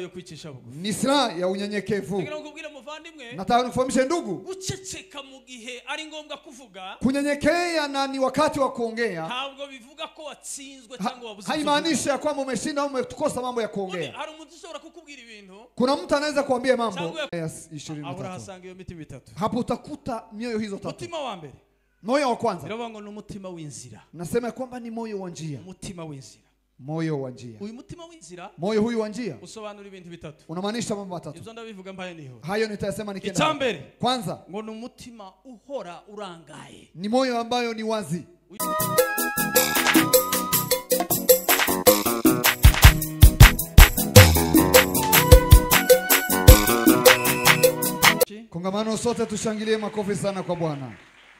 Yo kwicisha bugufi. Ni silaha ya unyenyekevu. Ndagira ngo nkubwire muvandimwe, Nataka nikufahamishe ndugu, guceceka mu gihe ari ngombwa kuvuga kunyenyekea na ni wakati wa kuongea ntabwo bivuga ko watsinzwe cyangwa wabuze icyo uvuga. haimaanishi ya kwamba umeshinda au umekosa mambo ya Ubundi kuongea. hari umuntu ushobora kukubwira ibintu Kuna mtu anaweza kuambia mambo Changu ya aho 23. urahasanga iyo mitima itatu. Hapo utakuta mioyo hizo tatu. Umutima wa mbere Moyo wa kwanza biravuga ngo ni umutima w'inzira. nasema ya kwamba ni moyo wa njia, Umutima w'inzira. moyo wa njia. Uyu mutima w'inzira Moyo huyu wa njia usobanura ibintu bitatu. unamaanisha mambo matatu. Ibyo ndabivuga mbaye nihuta. Hayo nitayasema nikienda. Icya mbere Kwanza ngo ni umutima uhora urangaye. ni moyo ambayo ni wazi. Kongamano sote tushangilie makofi sana kwa Bwana.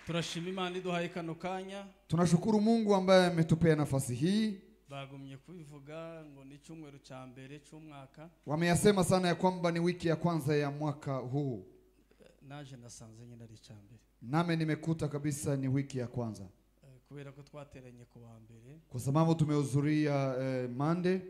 Turashima Imana iduhaye kano kanya. Tunashukuru Mungu ambaye ametupea nafasi hii. Bagumye kubivuga ngo ni icyumweru cya mbere cy'umwaka. Wameyasema sana ya kwamba ni wiki ya kwanza ya mwaka huu. Naje nasanze nyine ari icya mbere. Nami nimekuta kabisa ni wiki ya kwanza. Kubera ko twateranye ku wa mbere, Kwa sababu tumehudhuria Monday,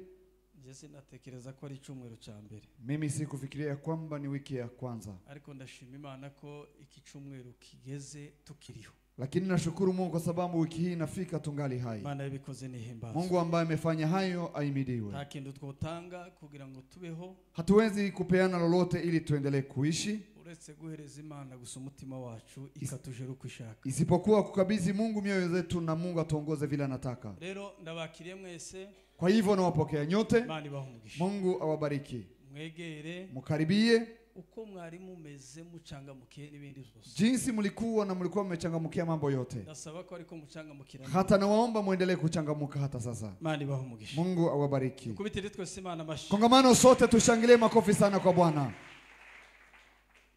njye sinatekereza ko ari icyumweru cya mbere. mimi sikufikiria kwamba ni wiki ya kwanza. Ariko ndashima Imana ko iki cyumweru kigeze tukiriho. Lakini nashukuru Mungu kwa sababu wiki hii inafika tungali hai. Imana yabikoze n'ihimbazwe. Mungu ambaye amefanya hayo ahimidiwe. Nta kintu twotanga kugira ngo tubeho Hatuwezi kupeana lolote ili tuendelee kuishi uretse guhereza Imana gusa umutima wacu ikatujera uko ishaka. isipokuwa kukabidhi Mungu mioyo zetu na Mungu atuongoze vile anataka. Rero ndabakiriye mwese, Kwa hivyo nawapokea nyote. Imana ibahe umugisha. Mungu awabariki. Mwegere Mkaribie uko mwari mumeze mucangamukiye n'ibindi byose. jinsi mlikuwa na mlikuwa mmechangamkia mambo yote. Ndasaba ko ariko mucangamukira. Hata nawaomba muendelee kuchangamuka hata sasa. Imana ibahe umugisha. Mungu awabariki. Kubitire twese Imana amashyi. Kongamano sote tushangilie makofi sana kwa Bwana.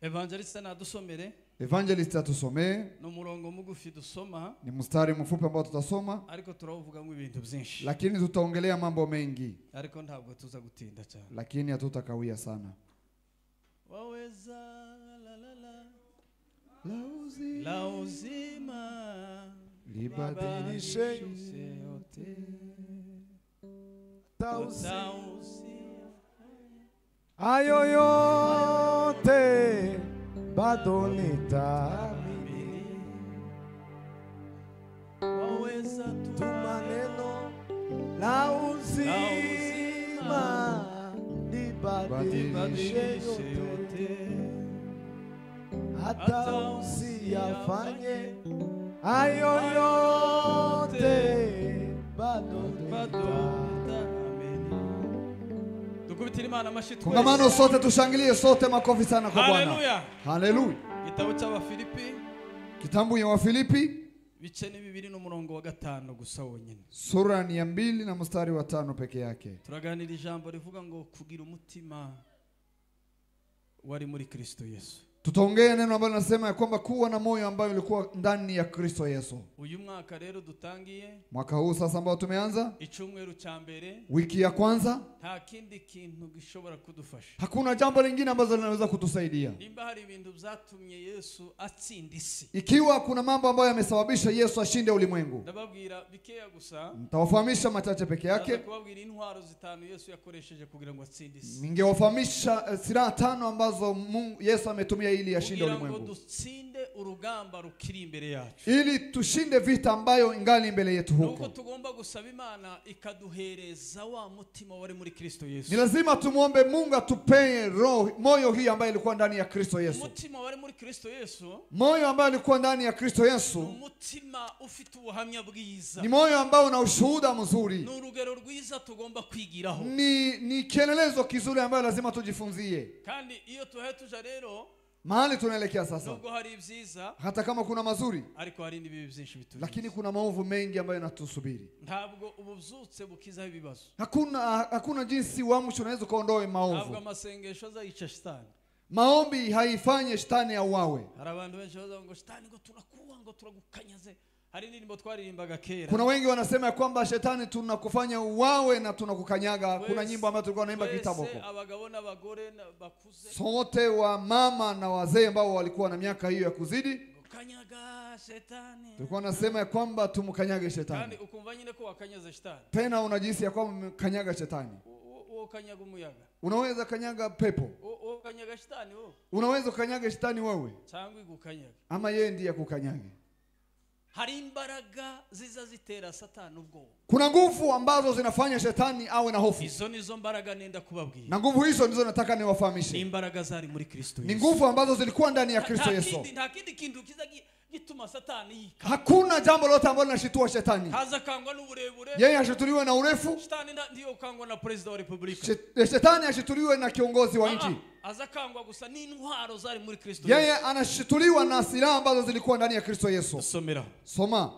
Evangelista nadusomere Evangelist atusomee. ni umurongo mugufi dusoma Ni mstari mfupi ambao tutasoma, ariko turawuvugamo ibintu byinshi. lakini tutaongelea mambo mengi, Ariko ntabwo tuza gutinda cyane. lakini hatutakawia sana. Waweza la la la la uzima Libadilishe yote Tausi. tausi Hayo yote bado nitaamini, waweza tu tu maneno la uzima libadilishe badilishe yote, yote hata usiyafanye hayo yote bado bado nitaamini. nitaamini. Dukubitire Imana amashyi twese. Kongamano sote tushangilie sote makofi sana kwa Bwana. Haleluya. Haleluya. Igitabo cy'Abafilipi Kitabu ya Wafilipi bice ni bibiri n'umurongo wa gatanu gusa wonyine. sura ni ya 2 na mstari wa 5 peke yake. Turaganira ijambo rivuga ngo kugira umutima wari muri Kristo Yesu. Tutaongea neno ambalo linasema ya kwamba kuwa na moyo ambayo ulikuwa ndani ya Kristo Yesu. Uyu mwaka rero dutangiye Mwaka huu sasa ambao tumeanza, icyumweru cya mbere, wiki ya kwanza, nta kindi kintu gishobora kudufasha. hakuna jambo lingine ambalo linaweza kutusaidia. Nimba hari ibintu byatumye Yesu atsinda isi, Ikiwa kuna mambo ambayo yamesababisha Yesu ashinde ulimwengu, ndababwira bikeya gusa. nitawafahamisha machache peke Ndaza yake. kubabwira intwaro zitanu Yesu yakoresheje kugira ngo atsinde isi, Ningewafahamisha silaha 5 ambazo Mungu Yesu ametumia ili ashinde kugira ngo ulimwengu, dutsinde urugamba rukiri imbere yacu. ili tushinde vita ambayo ingali mbele yetu Nuko huko. tugomba gusaba Imana ikaduhereza wa mutima wari muri Kristo Ni Yesu. lazima tumuombe Mungu atupee roho, moyo hii ambayo ilikuwa ndani ya Kristo Yesu. Umutima wari muri Kristo Yesu Moyo ambayo ilikuwa ndani ya Kristo ni Yesu umutima ufite ubuhamya bwiza, ni moyo ambao una ushuhuda mzuri, ni urugero rwiza tugomba kwigiraho. ni kielelezo kizuri ambayo lazima tujifunzie. Kandi iyo tuhaye tuja rero, Mahali tunaelekea sasa, nubwo hari ibyiza hata kama kuna mazuri, ariko hari n'ibibi byinshi bituri. lakini kuna maovu mengi ambayo yanatusubiri. Ntabwo ububyutse bukizaho ibibazo, Hakuna jinsi uamsho unaweza ukaondoe ntabwo maovu. amasengesho azayica shitani. Maombi haifanye shetani auawe. Hari abantu benshi bazavuga ngo shitani ngo turakuwa ngo turagukanyaze. Hari indirimbo twaririmbaga kera. Kuna wengi wanasema ya kwamba shetani tunakufanya uwawe na tunakukanyaga. Kuna nyimbo ambayo tulikuwa tunaimba kitambo Twese huko. abagabo n'abagore bakuze Sote wa mama na wazee ambao walikuwa na miaka hiyo ya kuzidi, ngo kanyaga shetani. tulikuwa nasema ya kwamba tumkanyage Kandi shetani. ukumva nyine ko wakanyaze shitani. Tena unajihisi ya kwamba umekanyaga shetani. Wokanyaga umuyaga. Unaweza kanyaga pepo. Wokanyaga shetani wewe. Unaweza kanyaga shetani wewe. Cyangwa igukanyaga. Ama yeye ndiye akukanyage. Hari imbaraga ziza zitera satani ubwoba. Kuna nguvu ambazo zinafanya shetani awe na hofu. Izo nizo mbaraga nenda kubabwira. Na nguvu hizo ndizo nataka niwafahamishe. Ni imbaraga zari muri Kristo Yesu. Ni nguvu ambazo zilikuwa ndani ya Kristo Yesu. Nta kindi kintu kiza gituma satani yika. Hakuna jambo lolote ambalo linashitua shetani. Haza kangwa n'uburebure. Yeye ashituliwe na urefu. Shetani ndiyo kangwa na president wa republika. Shetani ashituliwe na kiongozi wa nchi. Aza kangwa gusa n'intwaro zari muri Kristo Yesu. Yeye anashituliwa na silaha ambazo zilikuwa ndani ya Kristo Yesu. Somera. Soma.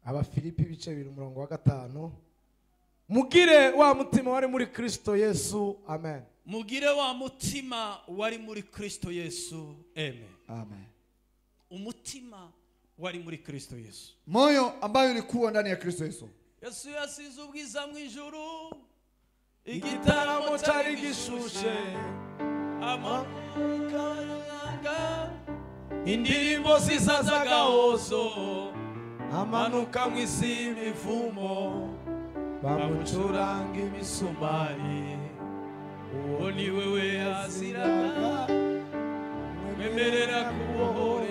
Abafilipi ibice 2 umurongo wa 5. Mugire wa mutima wari muri Kristo Yesu. Amen. Mugire wa mutima wari muri Kristo Yesu. Amen. Amen. Umutima wari muri Kristo Yesu. Moyo ambayo ulikuwa ndani ya Kristo Yesu. Yesu yasize ubwiza mu ijuru. Igitaramo cyari gishushe. Amakaranga indirimbo zizazagahozo. Amanuka mu isi imivumo bamucuranga imisumari. Uwo ni wewe aziraga mwemerera kubohore.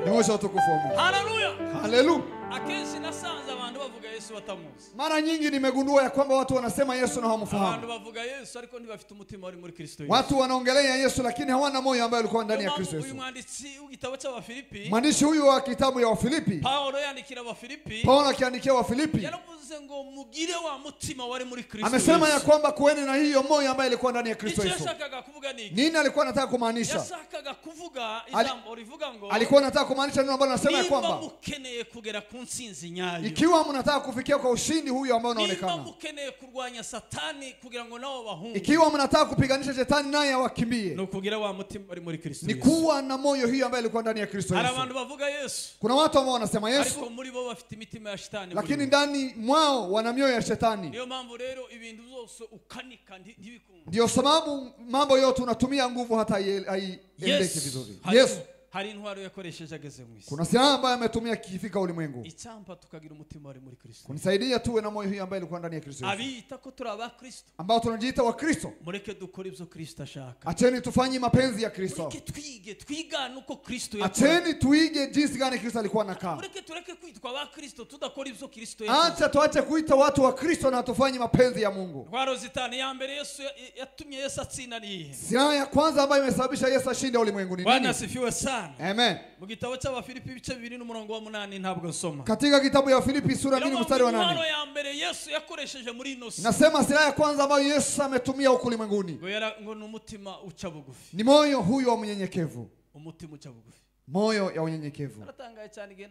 Nyosha utukufu wa Mungu. Haleluya. Haleluya. Akenshi nasanze abantu bavuga Yesu batamuzi. Mara nyingi nimegundua ya kwamba watu wanasema Yesu na hawamfahamu. Abantu bavuga Yesu ariko ntibafite umutima wari muri Kristo Yesu. Watu wanaongelea Yesu lakini hawana moyo ambaye ulikuwa ndani ya Kristo Yesu. Uyu mwanditsi w'igitabo cy'Abafilipi. Mwandishi huyu wa kitabu ya Wafilipi. Paulo yandikira Abafilipi. Paulo akiandikia Wafilipi. Yaravuze ngo mugire wa mutima wari muri Kristo. Amesema ya kwamba kueni na hiyo moyo ambaye ilikuwa ndani ya Kristo Yesu. Yashakaga kuvuga nini? Nini alikuwa anataka kumaanisha? Yashakaga kuvuga ijambo rivuga ngo alikuwa anataka kumaanisha neno ambalo anasema ya kwamba mukeneye kugera ku ntsinzi nyayo. Ikiwa mnataka kufikia kwa ushindi huyu ambao unaonekana. Niba mukeneye kurwanya satani kugira ngo nao bahunge. Ikiwa mnataka kupiganisha shetani naye awakimbie. No kugira wa mutima wari muri Kristo Yesu. Ni kuwa na moyo hiyo ambayo ilikuwa ndani ya Kristo Yesu. Hari abantu bavuga Yesu. Kuna watu ambao wanasema Yesu. Ariko muri bo bafite imitima ya shetani. Lakini ndani mwao wana mioyo ya shetani. Niyo mpamvu rero ibintu byose ukanika ntibikunde. Ndio sababu mambo yote unatumia nguvu hata haiendeki vizuri. Yesu. Hari intwaro yakoresheje ageze mu isi. Kuna silaha ambayo ametumia kifika ulimwengu. Icyampa tukagira umutima wari muri Kristo. Kunisaidia tuwe na moyo hiyo ambayo ilikuwa ndani ya Kristo Yesu. Abiyita ko turi aba Kristo. Ambao tunajiita wa Kristo. Mureke dukore ibyo Kristo ashaka. Acheni tufanye mapenzi ya Kristo. Mureke twige twigane uko Kristo yakora. Acheni tuige jinsi gani Kristo alikuwa anakaa. Mureke tureke kwitwa aba Kristo tudakora ibyo Kristo yakora. Acha tuache kuita watu wa Kristo na tufanye mapenzi ya Mungu. Intwaro zitanu ya mbere Yesu yatumye Yesu atsinda ni iyihe? Silaha ya kwanza ambayo imesababisha Yesu ashinde ulimwengu ni nini? Bwana asifiwe sana. Amen. Mu gitabo cy'Abafilipi ibice 2 n'umurongo wa 8 ntabwo nsoma. Katika kitabu ya Filipi sura 2 mstari wa 8. Intwaro ya mbere Yesu yakoresheje muri ino si. Nasema silaha ya kwanza ambayo Yesu ametumia huku ulimwenguni. Ngo ni umutima uca bugufi. Ni moyo huyo wa mnyenyekevu. Umutima uca bugufi. Moyo ya unyenyekevu. Naratangaye cyane igihe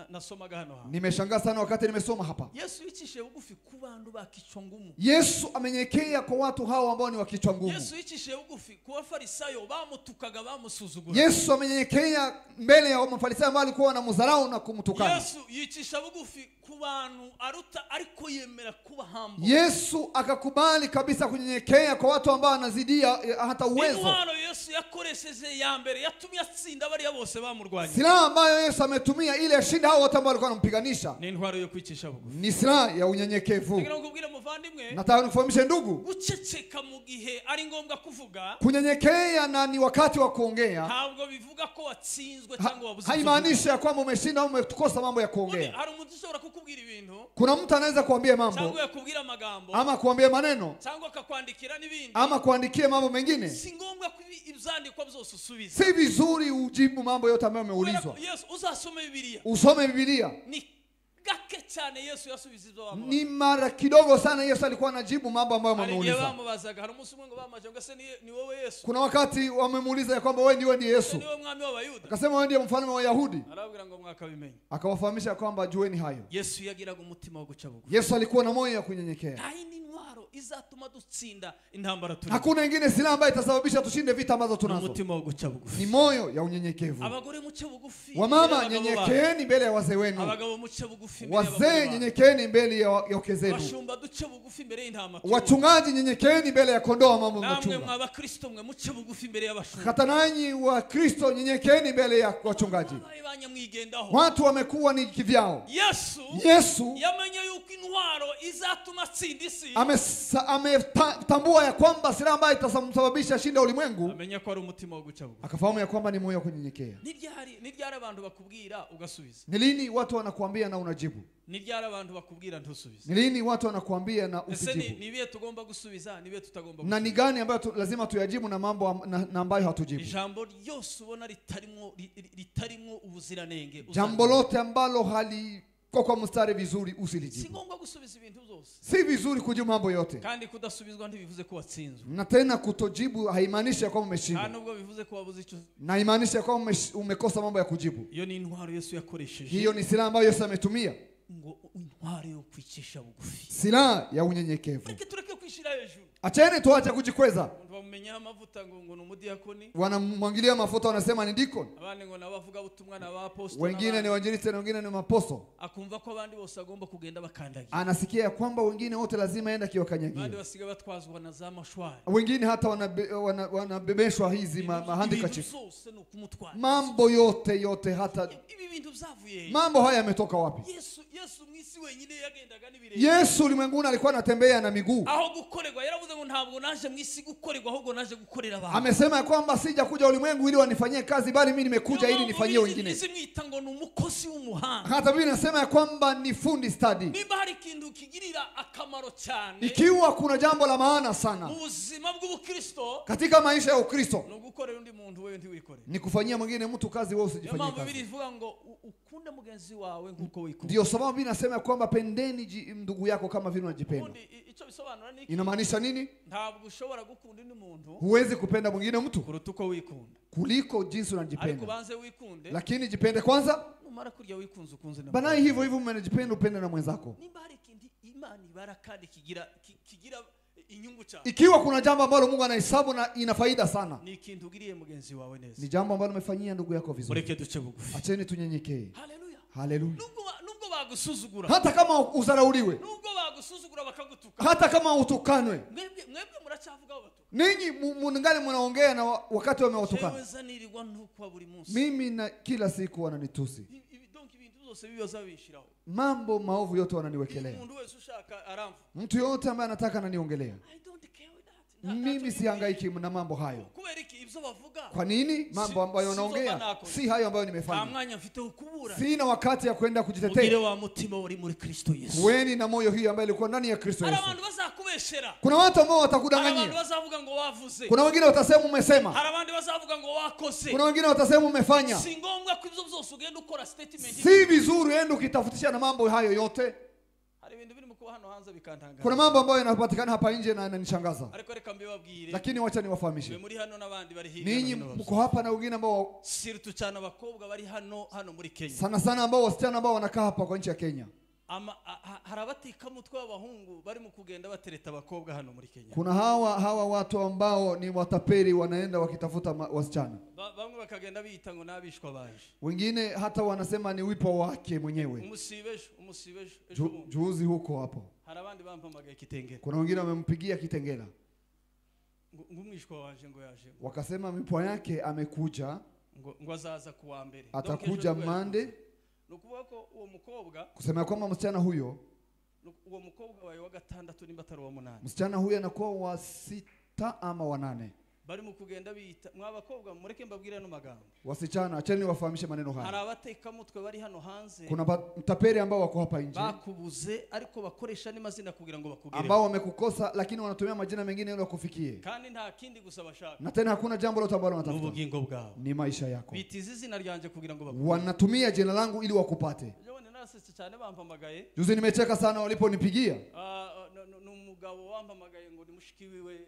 nasomaga hano hano. Nimeshangaa sana wakati nimesoma hapa. Yesu yicishije bugufi ku bantu bakichwa ngumu. Yesu amenyekea kwa watu hao ambao ni wa kichwa ngumu. Yesu yicishije bugufi ku bafarisayo bamutukaga bamusuzugura. Yesu amenyekea mbele ya mafarisayo ambao walikuwa wanamdharau na kumtukana. Yesu yicisha bugufi ku bantu aruta ariko yemera kuba humble. Yesu akakubali kabisa kunyenyekea kwa watu ambao wanazidia hata uwezo. Intwaro Yesu yakoresheje ya mbere yatumye atsinda bariya bose bamurwanya. Silaha ambayo Yesu ametumia ile ashinda hao wote ambao walikuwa wanampiganisha. Ni intwaro yo kwicisha bugufi. Ni silaha ya unyenyekevu. Ngira ngubwire muvandimwe. Nataka nikufahamishe ndugu. Guceceka mu gihe ari ngombwa kuvuga. Kunyenyekea na ni wakati wa kuongea. Ntabwo bivuga ko watsinzwe cyangwa wabuze. Haimaanishi ya kwamba umeshinda au umekosa mambo ya kuongea. Hari umuntu ushobora kukubwira ibintu. Kuna mtu anaweza kuambia mambo. Cyangwa yakubwira amagambo. Ama kuambia maneno. Cyangwa akakwandikira n'ibindi. Ama kuandikia mambo mengine. Si ngombwa ko ibyandikwa byose usubiza. Si vizuri ujibu mambo yote ambayo umeulizwa. Yesu uzasome Biblia. Usome Biblia. Ni gake cyane Yesu yasubiza ibyo bamubaza. Ni mara kidogo sana Yesu alikuwa anajibu mambo ambayo wamemuuliza. Bamubazaga hari umunsi umwe ngo bamaje ngo se ni wowe Yesu. Kuna wakati wamemuuliza ya kwamba wewe ndiwe ndiye Yesu. Ni wewe mwami w'Abayuda. Akasema wewe ndiye mfalme wa Wayahudi. Arababwira ngo mwakabimenya. Akawafahamisha kwamba jueni hayo. Yesu yagiraga umutima wo guca bugufi. Yesu alikuwa na moyo ya kunyenyekea. Nta yindi ntwaro izatuma dutsinda intambara turi. Hakuna ingine silaha ambayo itasababisha tushinde vita ambazo tunazo. Umutima wo guca bugufi. Ni moyo ya unyenyekevu. Abagore muce bugufi. Wamama nyenyekeeni mbele ya wazee wenu. Abagabo muce bugufi mbele ya wazee, nyenyekeeni mbele ya wake zenu. Abashumba duce bugufi mbere y'intama. Wachungaji nyenyekeeni mbele ya kondoo ambao mnachunga. Namwe mwabakristo mwe muce bugufi mbere y'abashumba. Hata nanyi wa Kristo nyenyekeeni mbele ya wachungaji. Watu wamekuwa ni kivyao. Yesu yamenye yuko intwaro izatuma atsinda isi. Ametambua ya kwamba silaha ambayo itasababisha shinda ulimwengu. Amenya ko ari umutima wo guca bugufi. Akafahamu ya kwamba ni moyo wa kunyenyekea. Ni ryari abantu bakubwira ugasubiza? Ni lini watu wanakuambia na unajibu? Ni ryari abantu bakubwira ntusubize? Ni lini watu wanakuambia na usijibu? Ni ibihe tugomba gusubiza, ni ibihe tutagomba. Na ni gani ambayo lazima tuyajibu na mambo na ambayo hatujibu? Ijambo ryose ubona ritarimo ubuziranenge. Jambo lote ambalo haliko kwa mstari vizuri usilijibu. Si ngombwa gusubiza ibintu byose. Si vizuri kujibu mambo yote. Kandi kudasubizwa ntibivuze ko watsinzwe. Na tena kutojibu haimaanishi kwamba umeshindwa. Nubwo bivuze ko wabuze icyo. Na haimaanishi kwamba umekosa mambo ya kujibu. Iyo ni intwaro Yesu yakoresheje. Hiyo ni silaha ambayo Yesu ametumia. Ngo intwaro yo kwicisha bugufi. Silaha ya unyenyekevu. Tureke kwishira hejuru. Acheni tuache kujikweza. Bamumenya amavuta ngo ni umudiakoni. Wanamwangilia mafuta wanasema ni deacon. Abandi ngo nabavuga butumwa na abaposto. Wengine ni wainjilisti na wengine ni maposto. Akumva ko abandi bose agomba kugenda bakandagira. Anasikia kwamba wengine wote lazima aende kiwakanyagia. Abandi basiga batwazwa na za mashwari. Wengine hata wanabebeshwa hizi mahandikachifu. Mambo yote hata ibi bintu byavuye. Mambo haya yametoka wapi? Yesu mwisi wenyine yagendaga n'ibirenge. Yesu ulimwenguni alikuwa anatembea na miguu. Aho gukorerwa yaravuze ngo ntabwo naje mwisi gukorerwa ahubwo naje gukorera abantu. Amesema kwamba sija kuja ulimwengu ili wanifanyie kazi bali mimi nimekuja ili nifanyie wengine. Simwita ngo ni umukozi w'umuhanga. Hata Biblia inasema kwamba ni fundi stadi. Nimba hari ikintu kigirira akamaro cyane. Ikiwa kuna jambo la maana sana mu buzima bw'ubukristo, katika maisha ya Ukristo, ni ugukorera undi muntu wewe ntiwikorere. Ni kufanyia mwingine mtu kazi wewe usijifanyie kazi. Biblia ivuga ngo ukunde mugenzi wawe nkuko wikunda. Ndio sababu Biblia inasema kwamba pendeni ndugu yako kama vile unajipenda. Ico bisobanura niki? Inamaanisha nini? Ntabwo ushobora gukunda undi muntu. Huwezi kupenda mwingine mtu kuruta uko wikunda. Kuliko jinsi unajipenda. Ariko banze wikunde. Lakini jipende kwanza. Numara kurya wikunze ukunze na. Bana hivyo hivyo mnajipenda upende na mwenzako. Nimba hari ikindi Imana ibara kandi kigira inyungu cyane. Ikiwa kuna jambo ambalo Mungu anahesabu na ina faida sana. Ni ikintu ugiriye mugenzi wawe neza. Ni jambo ambalo umefanyia ndugu yako vizuri. Mureke duce bugufi. Acheni tunyenyekee. Haleluya. Haleluya. Nubwo bagusuzugura. Hata kama uzarauliwe. Nubwo bagusuzugura bakagutuka. Hata kama utukanwe. Mwebwe muracyavuga batuka. Ninyi mungani mnaongea na wakati wamewatukana. Jewe nirirwa ntukwa buri munsi. Mimi na kila siku wananitusi. Donc ibintu byose bibaza bishiraho. Mambo maovu yote wananiwekelea. Umuntu wese ushaka aramvu. Mtu yote ambaye anataka ananiongelea. I don't care with that. Mimi sihangaiki na mambo hayo. Kubera iki ibyo bavuga? Kwa nini mambo ambayo wanaongea si hayo ambayo nimefanya? Mwanya mfite ukubura. Sina wakati ya kwenda kujitetea. Mugire wa mutima uri muri Kristo Yesu. Kuweni na moyo hii ambayo ilikuwa ndani ya Kristo Yesu. Hari abantu bazakubeshera. Kuna watu ambao watakudanganyia. Hari abantu bazavuga ngo wavuze. Kuna wengine watasema umesema. Hari abandi bazavuga ngo wakoze. Kuna wengine watasema umefanya. Si ngombwa ko ibyo byose ugenda ukora statement. Si vizuri enda ukitafutisha na mambo hayo yote. Hari ibintu biri mu hano hanze bikantangaza. Kuna mambo ambayo yanapatikana hapa nje na yananishangaza. Ariko reka mbibabwire. Lakini wacha niwafahamishe. Muri hano n'abandi bari hirya. Ninyi mko hapa na wengine ambao sirtu cyane abakobwa bari hano muri Kenya. Sana sana ambao wasichana ambao wanakaa hapa kwa nchi ya Kenya. Hari abatika mutwe w'abahungu bari mu kugenda batereta abakobwa hano muri Kenya. Kuna hawa watu ambao ni watapeli wanaenda wakitafuta wasichana. Bamwe bakagenda biyita ngo nabishwa baje. Wengine hata wanasema ni wipo wake mwenyewe. Umusibejo. Juzi huko hapo. Hari abandi bampamagaye Kitengela. Kuna wengine wamempigia Kitengela. Ngumwishwa waje ngo yaje. Wakasema mipo yake amekuja. Ngo azaza kuwa mbere. Atakuja Monday. Nukuvuga ko uwo mukobwa kusema kwamba msichana huyo uwo mukobwa wawe wa gatandatu nimba atari wa munani. Msichana huyo anakuwa wa 6 ama wa 8. Bari mu kugenda biyita mwabakobwa mureke mbabwire no magambo. Wasichana acheni wafahamishe maneno haya. Hari abateka mutwe bari hano hanze. Kuna mtapeli ambao wako hapa nje. Bakubuze ariko bakoresha n'amazina kugira ngo bakugere. Ambao wamekukosa lakini wanatumia majina mengine ili wakufikie. Kandi nta kindi gusa bashaka. Na tena hakuna jambo lolote ambalo wanatafuta. N'ubugingo bwawe. Ni maisha yako. Bitiza izina ryanje kugira ngo bakugere. Wanatumia jina langu ili wakupate. Jone narasetse cyane bampamagaye. Juzi nimecheka sana waliponipigia. N'umugabo wampamagaye ngo ni mushiki wiwe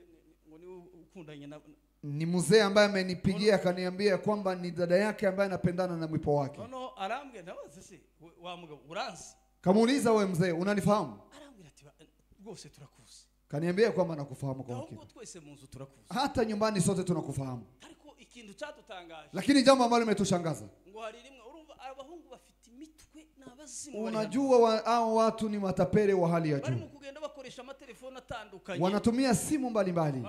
ngo ni ukundanye na ni mzee ambaye amenipigia akaniambia kwamba ni dada yake ambaye anapendana na mwipo wake. Noneho arambwira ndabaza se wa mugabo uranzi? Kamuuliza wewe mzee unanifahamu? Arambwira ati rwose turakuzi. Kaniambia kwamba nakufahamu kwa hakika. Hata nyumbani sote tunakufahamu. Lakini jambo ambalo limetushangaza, unajua hao watu ni matapele wa hali ya juu. Wanatumia simu mbalimbali.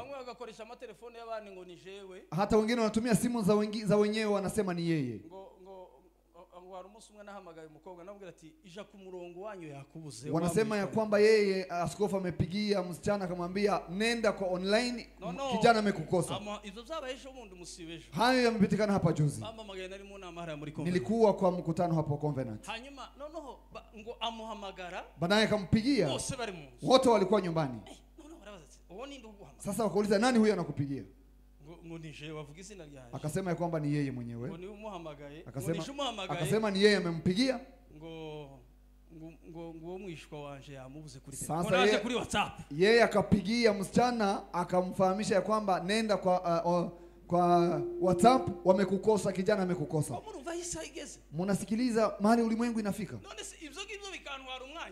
Hata wengine wanatumia simu za wenyewe wanasema ni yeye. Wanasema ya kwamba yeye askofu amepigia msichana akamwambia nenda kwa online, kijana amekukosa. Hayo yamepitikana hapa juzi. Nilikuwa kwa mkutano hapo Covenant. Baadaye akampigia. Wote walikuwa nyumbani. Sasa wakauliza nani huyu anakupigia? Akasema ya kwamba ni yeye mwenyewe. Akasema ni yeye amempigia. Sasa yeye akapigia msichana akamfahamisha ya kwamba nenda kwa WhatsApp, wamekukosa, kijana amekukosa. Mnasikiliza mahali ulimwengu inafika.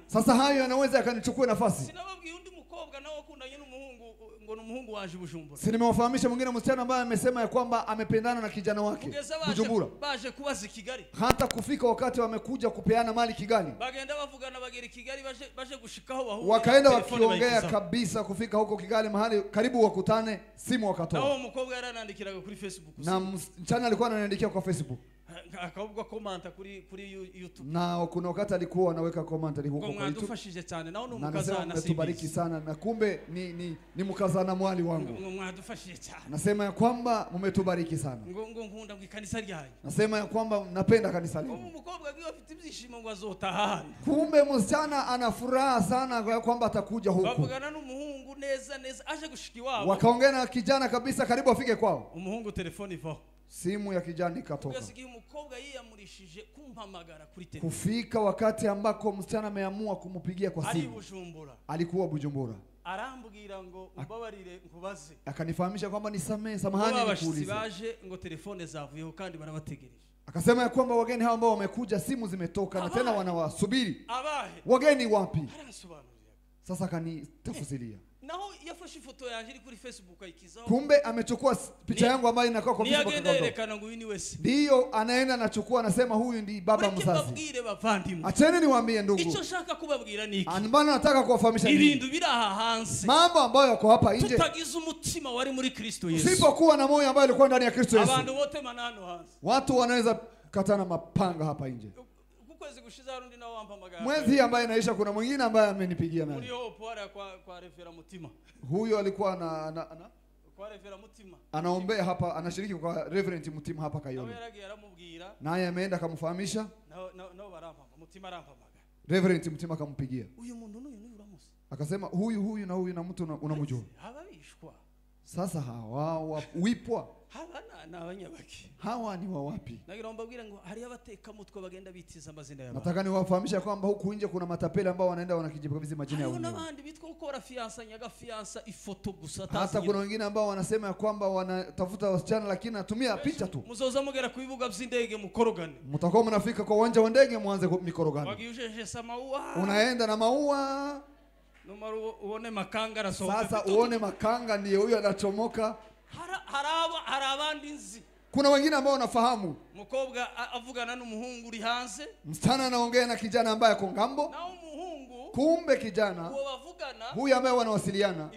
Sasa hayo yanaweza yakanichukua nafasi. Si nimewafahamisha mwingine msichana ambaye amesema ya kwamba amependana na kijana wake Bujumbura. Hata kufika wakati wamekuja kupeana mali Kigali, wakaenda wakiongea kabisa kufika huko Kigali mahali karibu wakutane, simu wakatoa. Na msichana alikuwa ananiandikia kwa Facebook. Akavuga komanta kuri YouTube. Na kuna wakati alikuwa anaweka komanta huko kwa YouTube. Na anasema mmetubariki sana, na kumbe ni mkazana mwali wangu. Nasema ya kwamba mmetubariki sana. Nasema ya kwamba napenda kanisa lenu. Kumbe msichana ana furaha sana kwa kwamba atakuja huku. Wakaongea na kijana kabisa karibu afike kwao. Umuhungu telefoni ivaho. Simu ya kijana ikatoka. Kufika wakati ambako msichana ameamua kumpigia kwa simu. Alikuwa Bujumbura. Akanifahamisha kwamba nisamee, samahani nikuulize. Akasema ya kwamba wageni hao ambao wamekuja simu zimetoka na tena wanawasubiri. Wageni wapi? Sasa akanitafsiria. Kumbe amechukua picha yangu ambayo inakaa kwa Facebook. Ndio anaenda anachukua anasema huyu ndi baba mzazi. Acheni niwaambie ndugu. Ambalo nataka kuwafahamisha nini? Mambo ambayo yako hapa nje. Usipokuwa na moyo ambayo alikuwa ndani ya Kristo Yesu. Watu wanaweza katana mapanga hapa nje. Mwezi ambaye inaisha kuna mwingine ambaye amenipigia naye. Huyo alikuwa anaombea hapa, anashiriki kwa Reverend Mutima hapa Kayole. Naye ameenda akamfahamisha. Reverend Mutima akampigia. Akasema huyu na huyu na mtu unamjua. Sasa hawa wipwa. Hawa ni wa wapi? Nataka niwafahamisha kwamba huku nje kuna matapeli ambao wanaenda wanakijikabidhi majina yao. Hata kuna wengine ambao wanasema kwamba wanatafuta wasichana lakini anatumia picha tu. Mtakuwa mnafika kwa uwanja wa ndege mwanze mikorogano. Unaenda na maua. Sasa uone makanga ndiye huyo anachomoka. Kuna wengine ambao wanafahamu. Msichana anaongea na kijana ambaye ako ngambo. Kumbe kijana huyu ambaye wanawasiliana,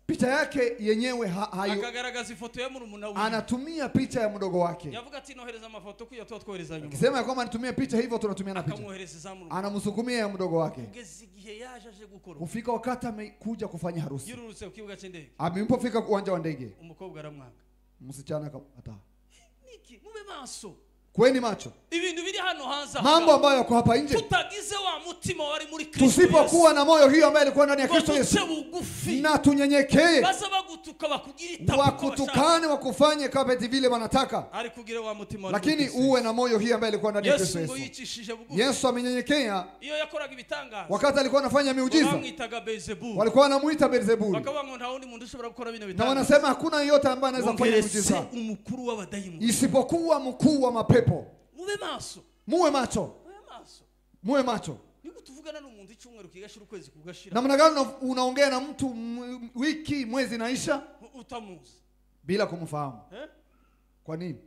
picha yake yenyewe hayo, anatumia picha ya mdogo wake. Akisema kwamba anatumia picha hivyo tunatumia na picha. Anamsukumia ya mdogo wake. Kufika wakati amekuja kufanya harusi. Amepofika uwanja wa ndege, msichana akakataa. Kweni macho. Mambo ambayo yako hapa nje. Tusipokuwa na moyo hiyo ambayo ilikuwa ndani ya Kristo Yesu, na tunyenyekee, wakutukane wakufanye kapeti vile wanataka, lakini uwe na moyo hiyo ambayo ilikuwa ndani ya Kristo Yesu. Yesu amenyenyekea. Wakati alikuwa anafanya miujiza, walikuwa wanamuita Beelzebuli, na wanasema hakuna yeyote ambaye anaweza kufanya miujiza isipokuwa mkuu wa mapepo. Muwe macho. Muwe macho. Muwe macho. Namna gani unaongea na mtu wiki, mwezi naisha bila kumfahamu? Kwa nini?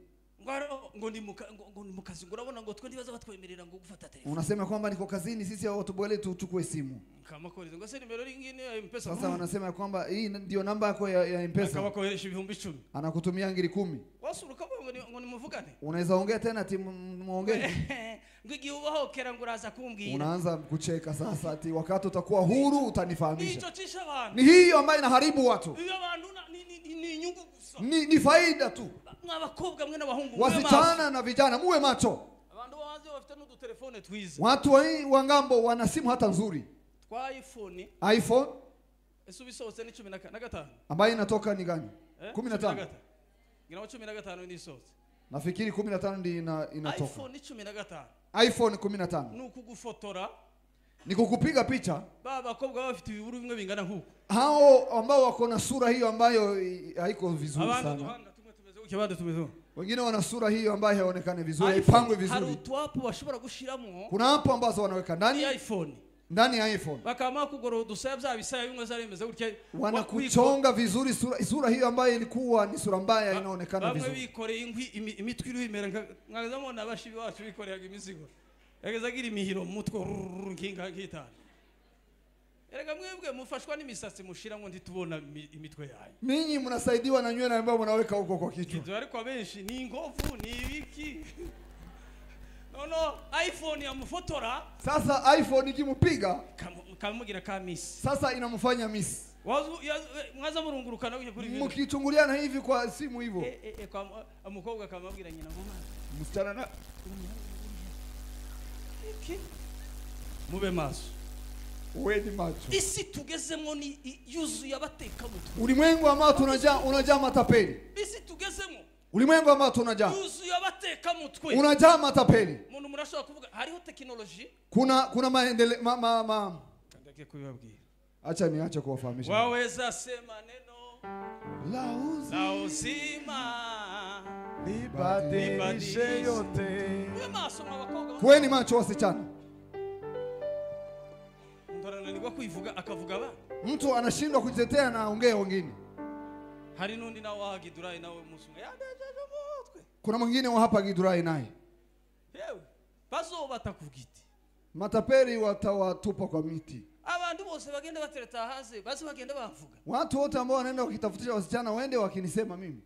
Unasema kwamba niko kazini, sisi watu tuchukue simu. Sasa wanasema kwamba hii ndio namba yako ya M-Pesa. Anakutumia ngiri 10. Unaweza ongea tena timu muongee. Unaanza kucheka sasa ati wakati utakuwa huru utanifahamisha. Ni hiyo ambayo inaharibu watu. Ni faida tu. Wasichana na vijana muwe macho. Watu wa ngambo wana simu hata nzuri. iPhone ambayo inatoka ni gani? 15. Nafikiri 15 ndio inatoka. iPhone 15. iPhone 15. Ni kukupiga picha. Hao ambao wako na sura hiyo ambayo haiko vizuri sana. Wengine wana sura hiyo ambayo haionekani vizuri, haipangwi vizuri. Kuna hapo ambazo wanaweka ndani iPhone. Ndani ya iPhone. Wanakuchonga vizuri sura hiyo ambayo ilikuwa ni sura mbaya inaonekana vizuri. Ninyi mnasaidiwa na nywele ambayo mnaweka huko kwa kichwa. No, iPhone yamufotora. Sasa iPhone ikimupiga sasa inamfanya miss. Mkichunguliana hivi kwa simu hivyo. Msichana na mube maso. Uweni macho. Isi tugezemo ni yuzuye abatekamutwe. Ulimwengu ambao unajaa matapeli. Isi tugezemo. Ulimwengu ambao tunajaa. Yuzuye abatekamutwe. Unajaa matapeli. Umuntu murashobora kuvuga hariho technology. Kuna maendeleo ma ndeke kubabwira. Acha niache kuwafahamisha. Waweza sema neno la uzima libadilishe yote. Mwe maso mwabakobwa. Kuweni macho wasichana. Mtu anashindwa kujitetea na aongee wengine. Kuna mwingine wa hapa Githurai naye. Matapeli watawatupa kwa miti. Watu wote ambao wanaenda wakitafutisha wasichana waende wakinisema mimi.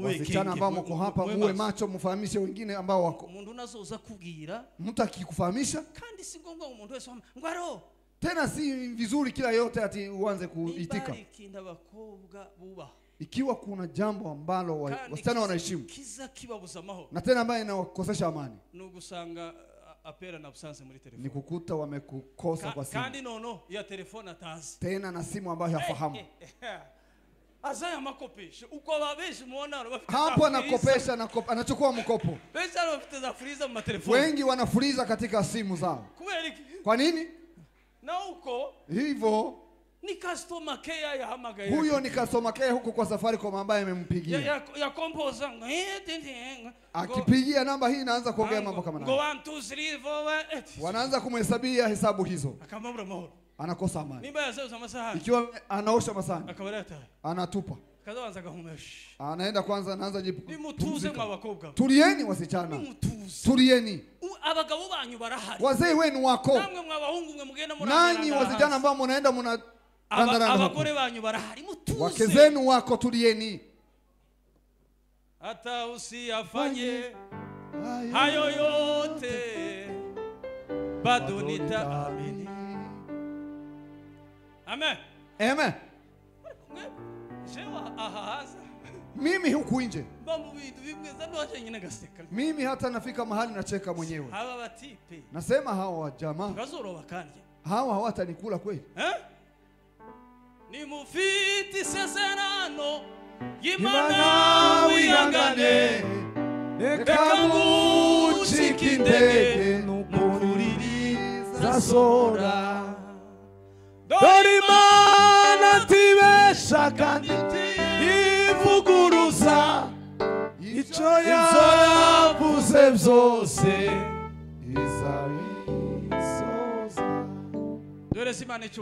Wasichana ambao mko hapa muwe macho, mfahamishe wengine ambao wako. Mtu akikufahamisha tena si vizuri kila yote ati uanze kuitika. Ikiwa kuna jambo ambalo wasichana wanaheshimu na tena ambaye inawakosesha amani, ni kukuta wamekukosa kwa simu. Tena na simu ambayo hafahamu. Hapo anakopesha, anachukua mkopo. Wengi wanafuliza katika simu zao. Kwa nini? Hivyo ni customer care yahamagaye. Huyo ni customer care huko kwa Safaricom ambaye amempigia. Ya kompoza. Akipigia namba hii inaanza kuongea mambo kama nayo. 1 2 3 4 8. Wanaanza kumhesabia hesabu hizo. Akamabura mahoro. Anakosa amani. Ikiwa anaosha masahani anatupa. Anaenda kwanza anaanza jipu. Tulieni wasichana. Tulieni. Wazee wenu wako. Nanyi wasichana ambao mnaenda mna wake zenu wako, tulieni. Hata usiyafanye hayo yote bado nitaamini. Amen. Amen. Mimi huku nje. Mimi hata nafika mahali nacheka mwenyewe. Nasema hawa jamaa hawa hawatanikula kweli. Ni mufiti seserano imana wihangane ekamuchikindege nukuririza sora dore Imana tibesha kandi ivuguruza icyo yavuze byose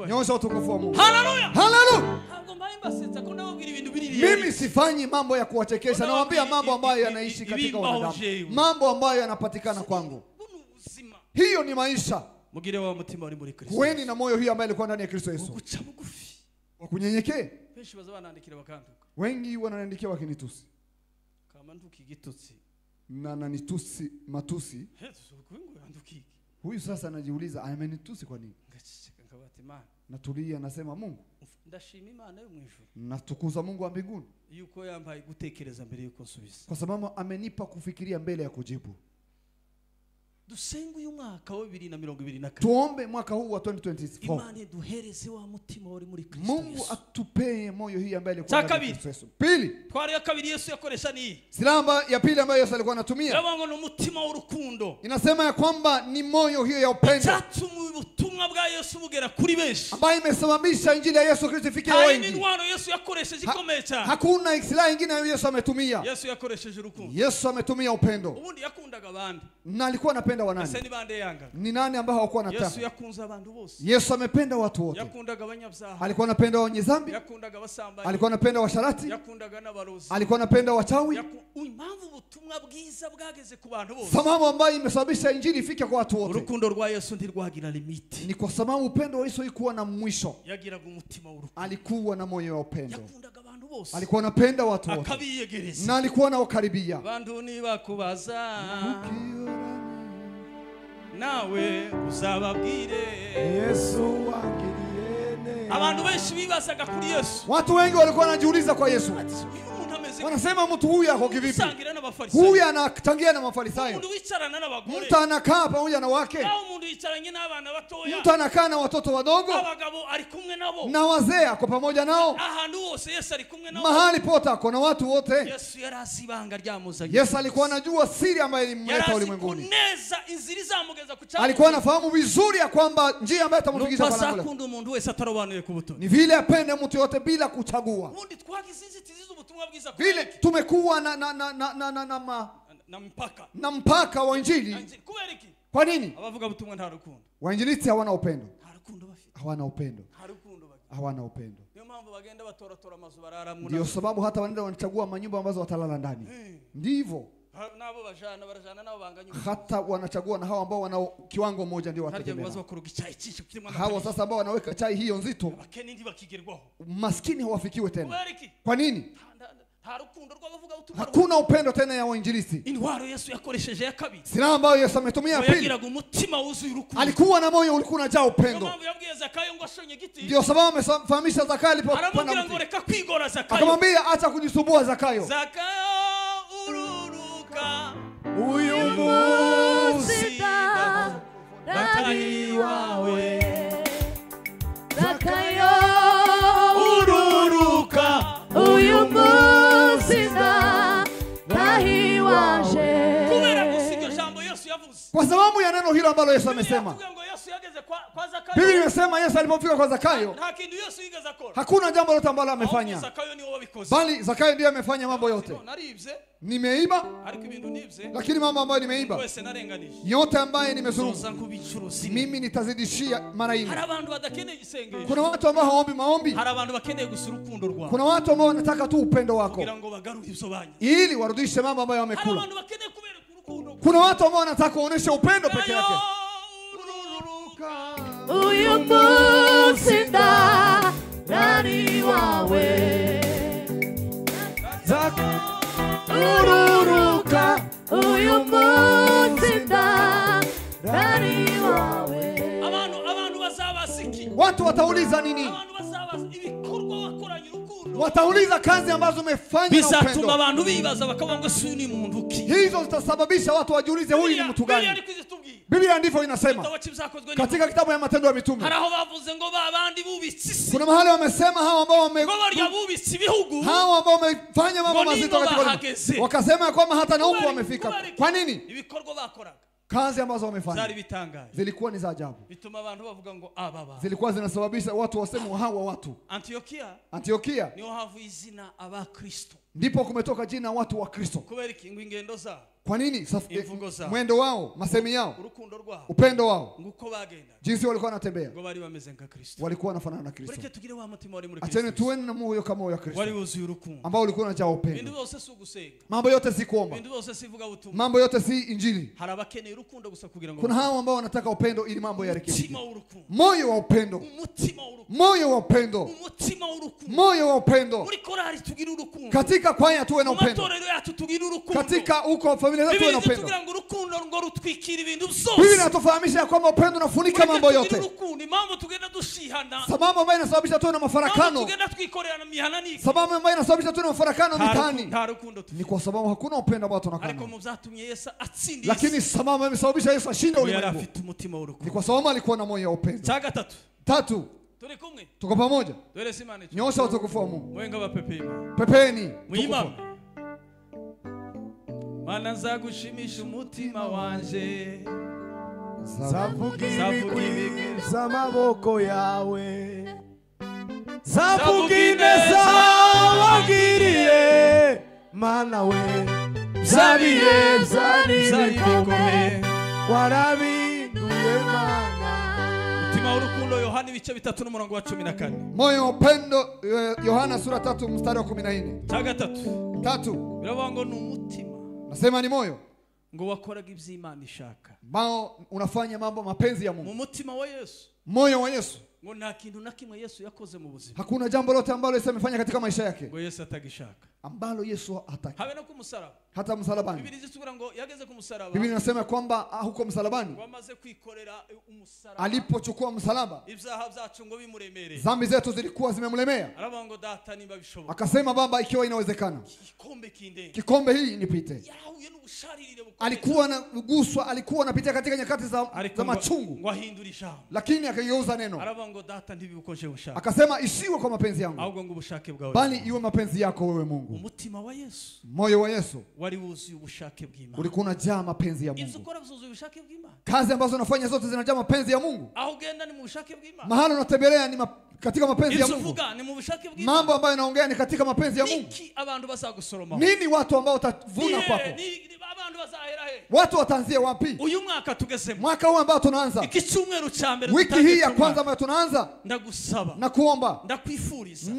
Nyosha utukufu wa Mungu. Haleluya. Haleluya. Ntabwo mbaye mbasetsa ko ndababwira ibintu biri. Mimi sifanyi mambo ya kuwachekesha, nawaambia mambo ambayo yanaishi katika wanadamu, mambo ambayo yanapatikana kwangu. Hiyo ni maisha. Mugire wa mutima uri muri Kristo. Kuweni na moyo hiyo ambayo ilikuwa ndani ya Kristo Yesu. Guca bugufi. Wa kunyenyekea. Benshi baza banandikira bakantuka. Wengi wananiandikia wakinitusi. Kama nduki igitutsi. Na nanitusi matusi. Huyu sasa anajiuliza amenitusi kwa nini? Natulia nasema Mungu. Ndashima Imana yo mwijuru. Natukuza Mungu wa mbinguni. Yuko yambaye gutekereza mbere yuko nsubiza. Kwa sababu amenipa kufikiria mbele ya kujibu. Dusenge uyu mwaka wa 2024. Tuombe mwaka huu wa 2024. Imana iduhereze wa mutima uri muri Kristo. Mungu atupee moyo hii ambaye alikuwa ndani ya Kristo Yesu. Pili. Twari ya kabiri Yesu yakoresha ni. Silaha ya pili ambayo Yesu alikuwa anatumia. Yabango ni umutima w'urukundo. Inasema ya kwamba ni moyo hiyo ya upendo. Cyatumye ubutumwa bwa Yesu bugera kuri benshi. Ambayo imesababisha injili ya Yesu Kristo ifike wengi. Intwaro Yesu yakoresheje ikomeye cyane. Hakuna silaha nyingine Yesu ametumia. Yesu yakoresheje urukundo. Yesu ametumia upendo. Ubundi yakundaga abandi. Na alikuwa anapenda wanani? Ni nani ambao hawakuwa wanataka? Yesu yakunze abantu bose. Yesu amependa watu wote. Yakundaga abanyabyaha. Alikuwa anapenda wenye dhambi. Yakundaga abasambanyi. Alikuwa anapenda washarati. Yakundaga n'abarozi. Alikuwa anapenda wachawi. Impamvu ubutumwa bwiza bwageze ku bantu bose. Sababu ambayo imesababisha injili ifike kwa watu wote. Urukundo rwa Yesu ntirwagira limiti. Ni kwa sababu upendo wa Yesu haikuwa na mwisho. Yagiraga umutima w'urukundo. Alikuwa na moyo wa upendo. Yakundaga abantu bose. Alikuwa anapenda watu wote. Akabiyegereza. Na alikuwa anawakaribia. Bantu nibakubaza nawe uzababwire Yesu wangiriye neza. Abantu benshi bibazaga kuri Yesu. Watu wengi walikuwa wanajiuliza kwa Yesu. Wanasema mtu huyu ako kivipi? Huyu anachangia na Mafarisayo. Mtu anakaa pamoja na wake. Mtu anakaa na watoto wadogo. Na wazee ako pamoja nao. Mahali pote ako na watu wote. Yesu alikuwa anajua siri ambayo ilimleta ulimwenguni. Alikuwa anafahamu vizuri ya kwamba njia ambayo itamfikisha kwa lango ni vile apende mtu yote bila kuchagua. Vile tumekuwa na mpaka wa injili. Kwa nini? Wainjilisti hawana upendo. Hawana upendo. Hawana upendo. Ndio sababu hata wanaenda wanachagua manyumba ambazo watalala ndani. Ndivyo. Hata wanachagua na hao ambao wana kiwango moja ndio wategemea. Hao sasa ambao wanaweka chai hiyo nzito, maskini hawafikiwe tena. Kwa nini? Hakuna upendo tena ya wainjilisti. Silaha ambayo Yesu ametumia pili, alikuwa na moyo ulikuwa unajaa upendo. Ndio sababu amefahamisha Zakayo alipopanda mti. Akamwambia acha kujisumbua Zakayo. Uyu munsi ndari wawe Zakayo ururuka uyu munsi ndari waje. Kwa sababu ya neno hilo ambalo Yesu amesema. Biblia inasema Yesu alipofika kwa Zakayo, hakuna jambo lolote ambalo amefanya, bali Zakayo ndiye amefanya mambo yote. Nimeiba, lakini mambo ambayo nimeiba yote ambaye nimezulumu mimi nitazidishia mara nne. Kuna watu ambao hawaombi maombi. Kuna watu ambao wanataka tu upendo wako ili warudishe mambo ambayo wamekula. Kuna watu ambao wanataka kuonesha upendo peke yake. Uyu munsi ndari wawe ururuka uyu munsi ndari wawe. Abantu bazabasiki. Watu watauliza nini? Watauliza kazi ambazo umefanya na upendo. Bizatuma abantu bibaza bakavuga ngo si ni muntu ki. Hizo zitasababisha watu wajiulize huyu ni mtu gani. Biblia ndivyo inasema katika kitabu ya Matendo ya Mitume. Kuna mahali wamesema hao ambao hao ambao wamefanya mambo mazito katika ulimwengu, wakasema kwamba hata na huku wamefika. Kwa nini? Kazi ambazo wamefanya zilikuwa ni za ajabu. Zilikuwa zinasababisha watu waseme hawa watu. Antiokia ndipo kumetoka jina watu wa Kristo. Kwa nini? Mwendo wao, masemi yao, upendo wao, jinsi walikuwa wanatembea, walikuwa wanafanana na Kristo. Acheni tuwe na moyo kama wa Kristo, ambao ulikuwa unajaa upendo. Mambo yote si kuomba, mambo yote si injili. Kuna hao ambao wanataka upendo ili mambo yarekebike. Moyo wa upendo, moyo wa upendo, moyo wa upendo. Katika kwaya tuwe na upendo, katika huko familia zetu tuwe na upendo. Biblia inatufahamisha kwamba upendo unafunika mambo yote. Sababu ambayo inasababisha tuwe na mafarakano, sababu ambayo inasababisha tuwe na mafarakano mitaani ni kwa sababu hakuna upendo ambao tunakaa. Lakini sababu imesababisha Yesu ashinde ulimwengu ni kwa sababu alikuwa na moyo wa upendo. Tatu, tuko pamoja. Nyosha utukufu wa Mungu. Pepeni. Mana nzagushimisha umutima wanje, zavuga ibigwi by'amaboko yawe, zavuga ineza wagiriye Mana we, byabiye byari bikomeye warabinduye Mana. Umutima w'urukundo, Yohana ibice 3 n'umurongo wa 14. Moyo wa upendo, Yohana sura 3 mstari wa 14. Cya gatatu. Tatu. Biravuga ngo ni umutima. Nasema ni moyo ngo wakoraga iby'Imana ishaka, ambao unafanya mambo mapenzi ya Mungu. Mu mutima wa Yesu, moyo wa Yesu, ngo nta kintu na kimwe Yesu yakoze mu buzima, hakuna jambo lolote ambalo Yesu amefanya katika maisha yake ngo Yesu atagishaka, ambalo Yesu hataki. Habe no ku musaraba, hata msalabani. Biblia izitubwira ngo yageze ku musaraba. Biblia inasema kwamba huko msalabani wamaze kwikorera umusaraba, alipochukua msalaba, ibyaha byacu ngo bimuremereye, dhambi zetu zilikuwa zimemlemea. Aravuga ngo data nimba bishoboka, akasema Baba, ikiwa inawezekana, kikombe kindenge, kikombe hii nipite. Yarahuye n'ubusharirire bukomeye, alikuwa anaguswa, alikuwa anapitia katika nyakati za machungu, ngo ahindure ijambo, lakini akageuza neno. Aravuga ngo data ntibibukoje ubushake, akasema isiwe kwa mapenzi yangu, ahubwo ngo ubushake bwawe, bali iwe mapenzi yako wewe Mungu. Umutima wa Yesu, moyo wa Yesu wari wuzuye ubushake bw'Imana, ulikuwa unajaa mapenzi ya Mungu. Ibyo ukora byuzuye ubushake bw'Imana. Kazi ambazo unafanya zote zinajaa mapenzi ya Mungu. Aho ugenda ni mu bushake bw'Imana. Mahali unatembelea ni katika mapenzi ya Mungu. Ni mu bushake bw'Imana. Mambo ambayo naongea ni katika mapenzi ya Mungu. Niki abantu bazagusoroma? Nini watu ambao watavuna kwako? Abantu bazahera he? Watu wataanzia wapi? Uyu mwaka tugezemo, mwaka huu ambao tunaanza, iki cyumweru cha mbere, wiki hii ya kwanza ambayo tunaanza, ndagusaba, nakuomba, ndakwifuriza,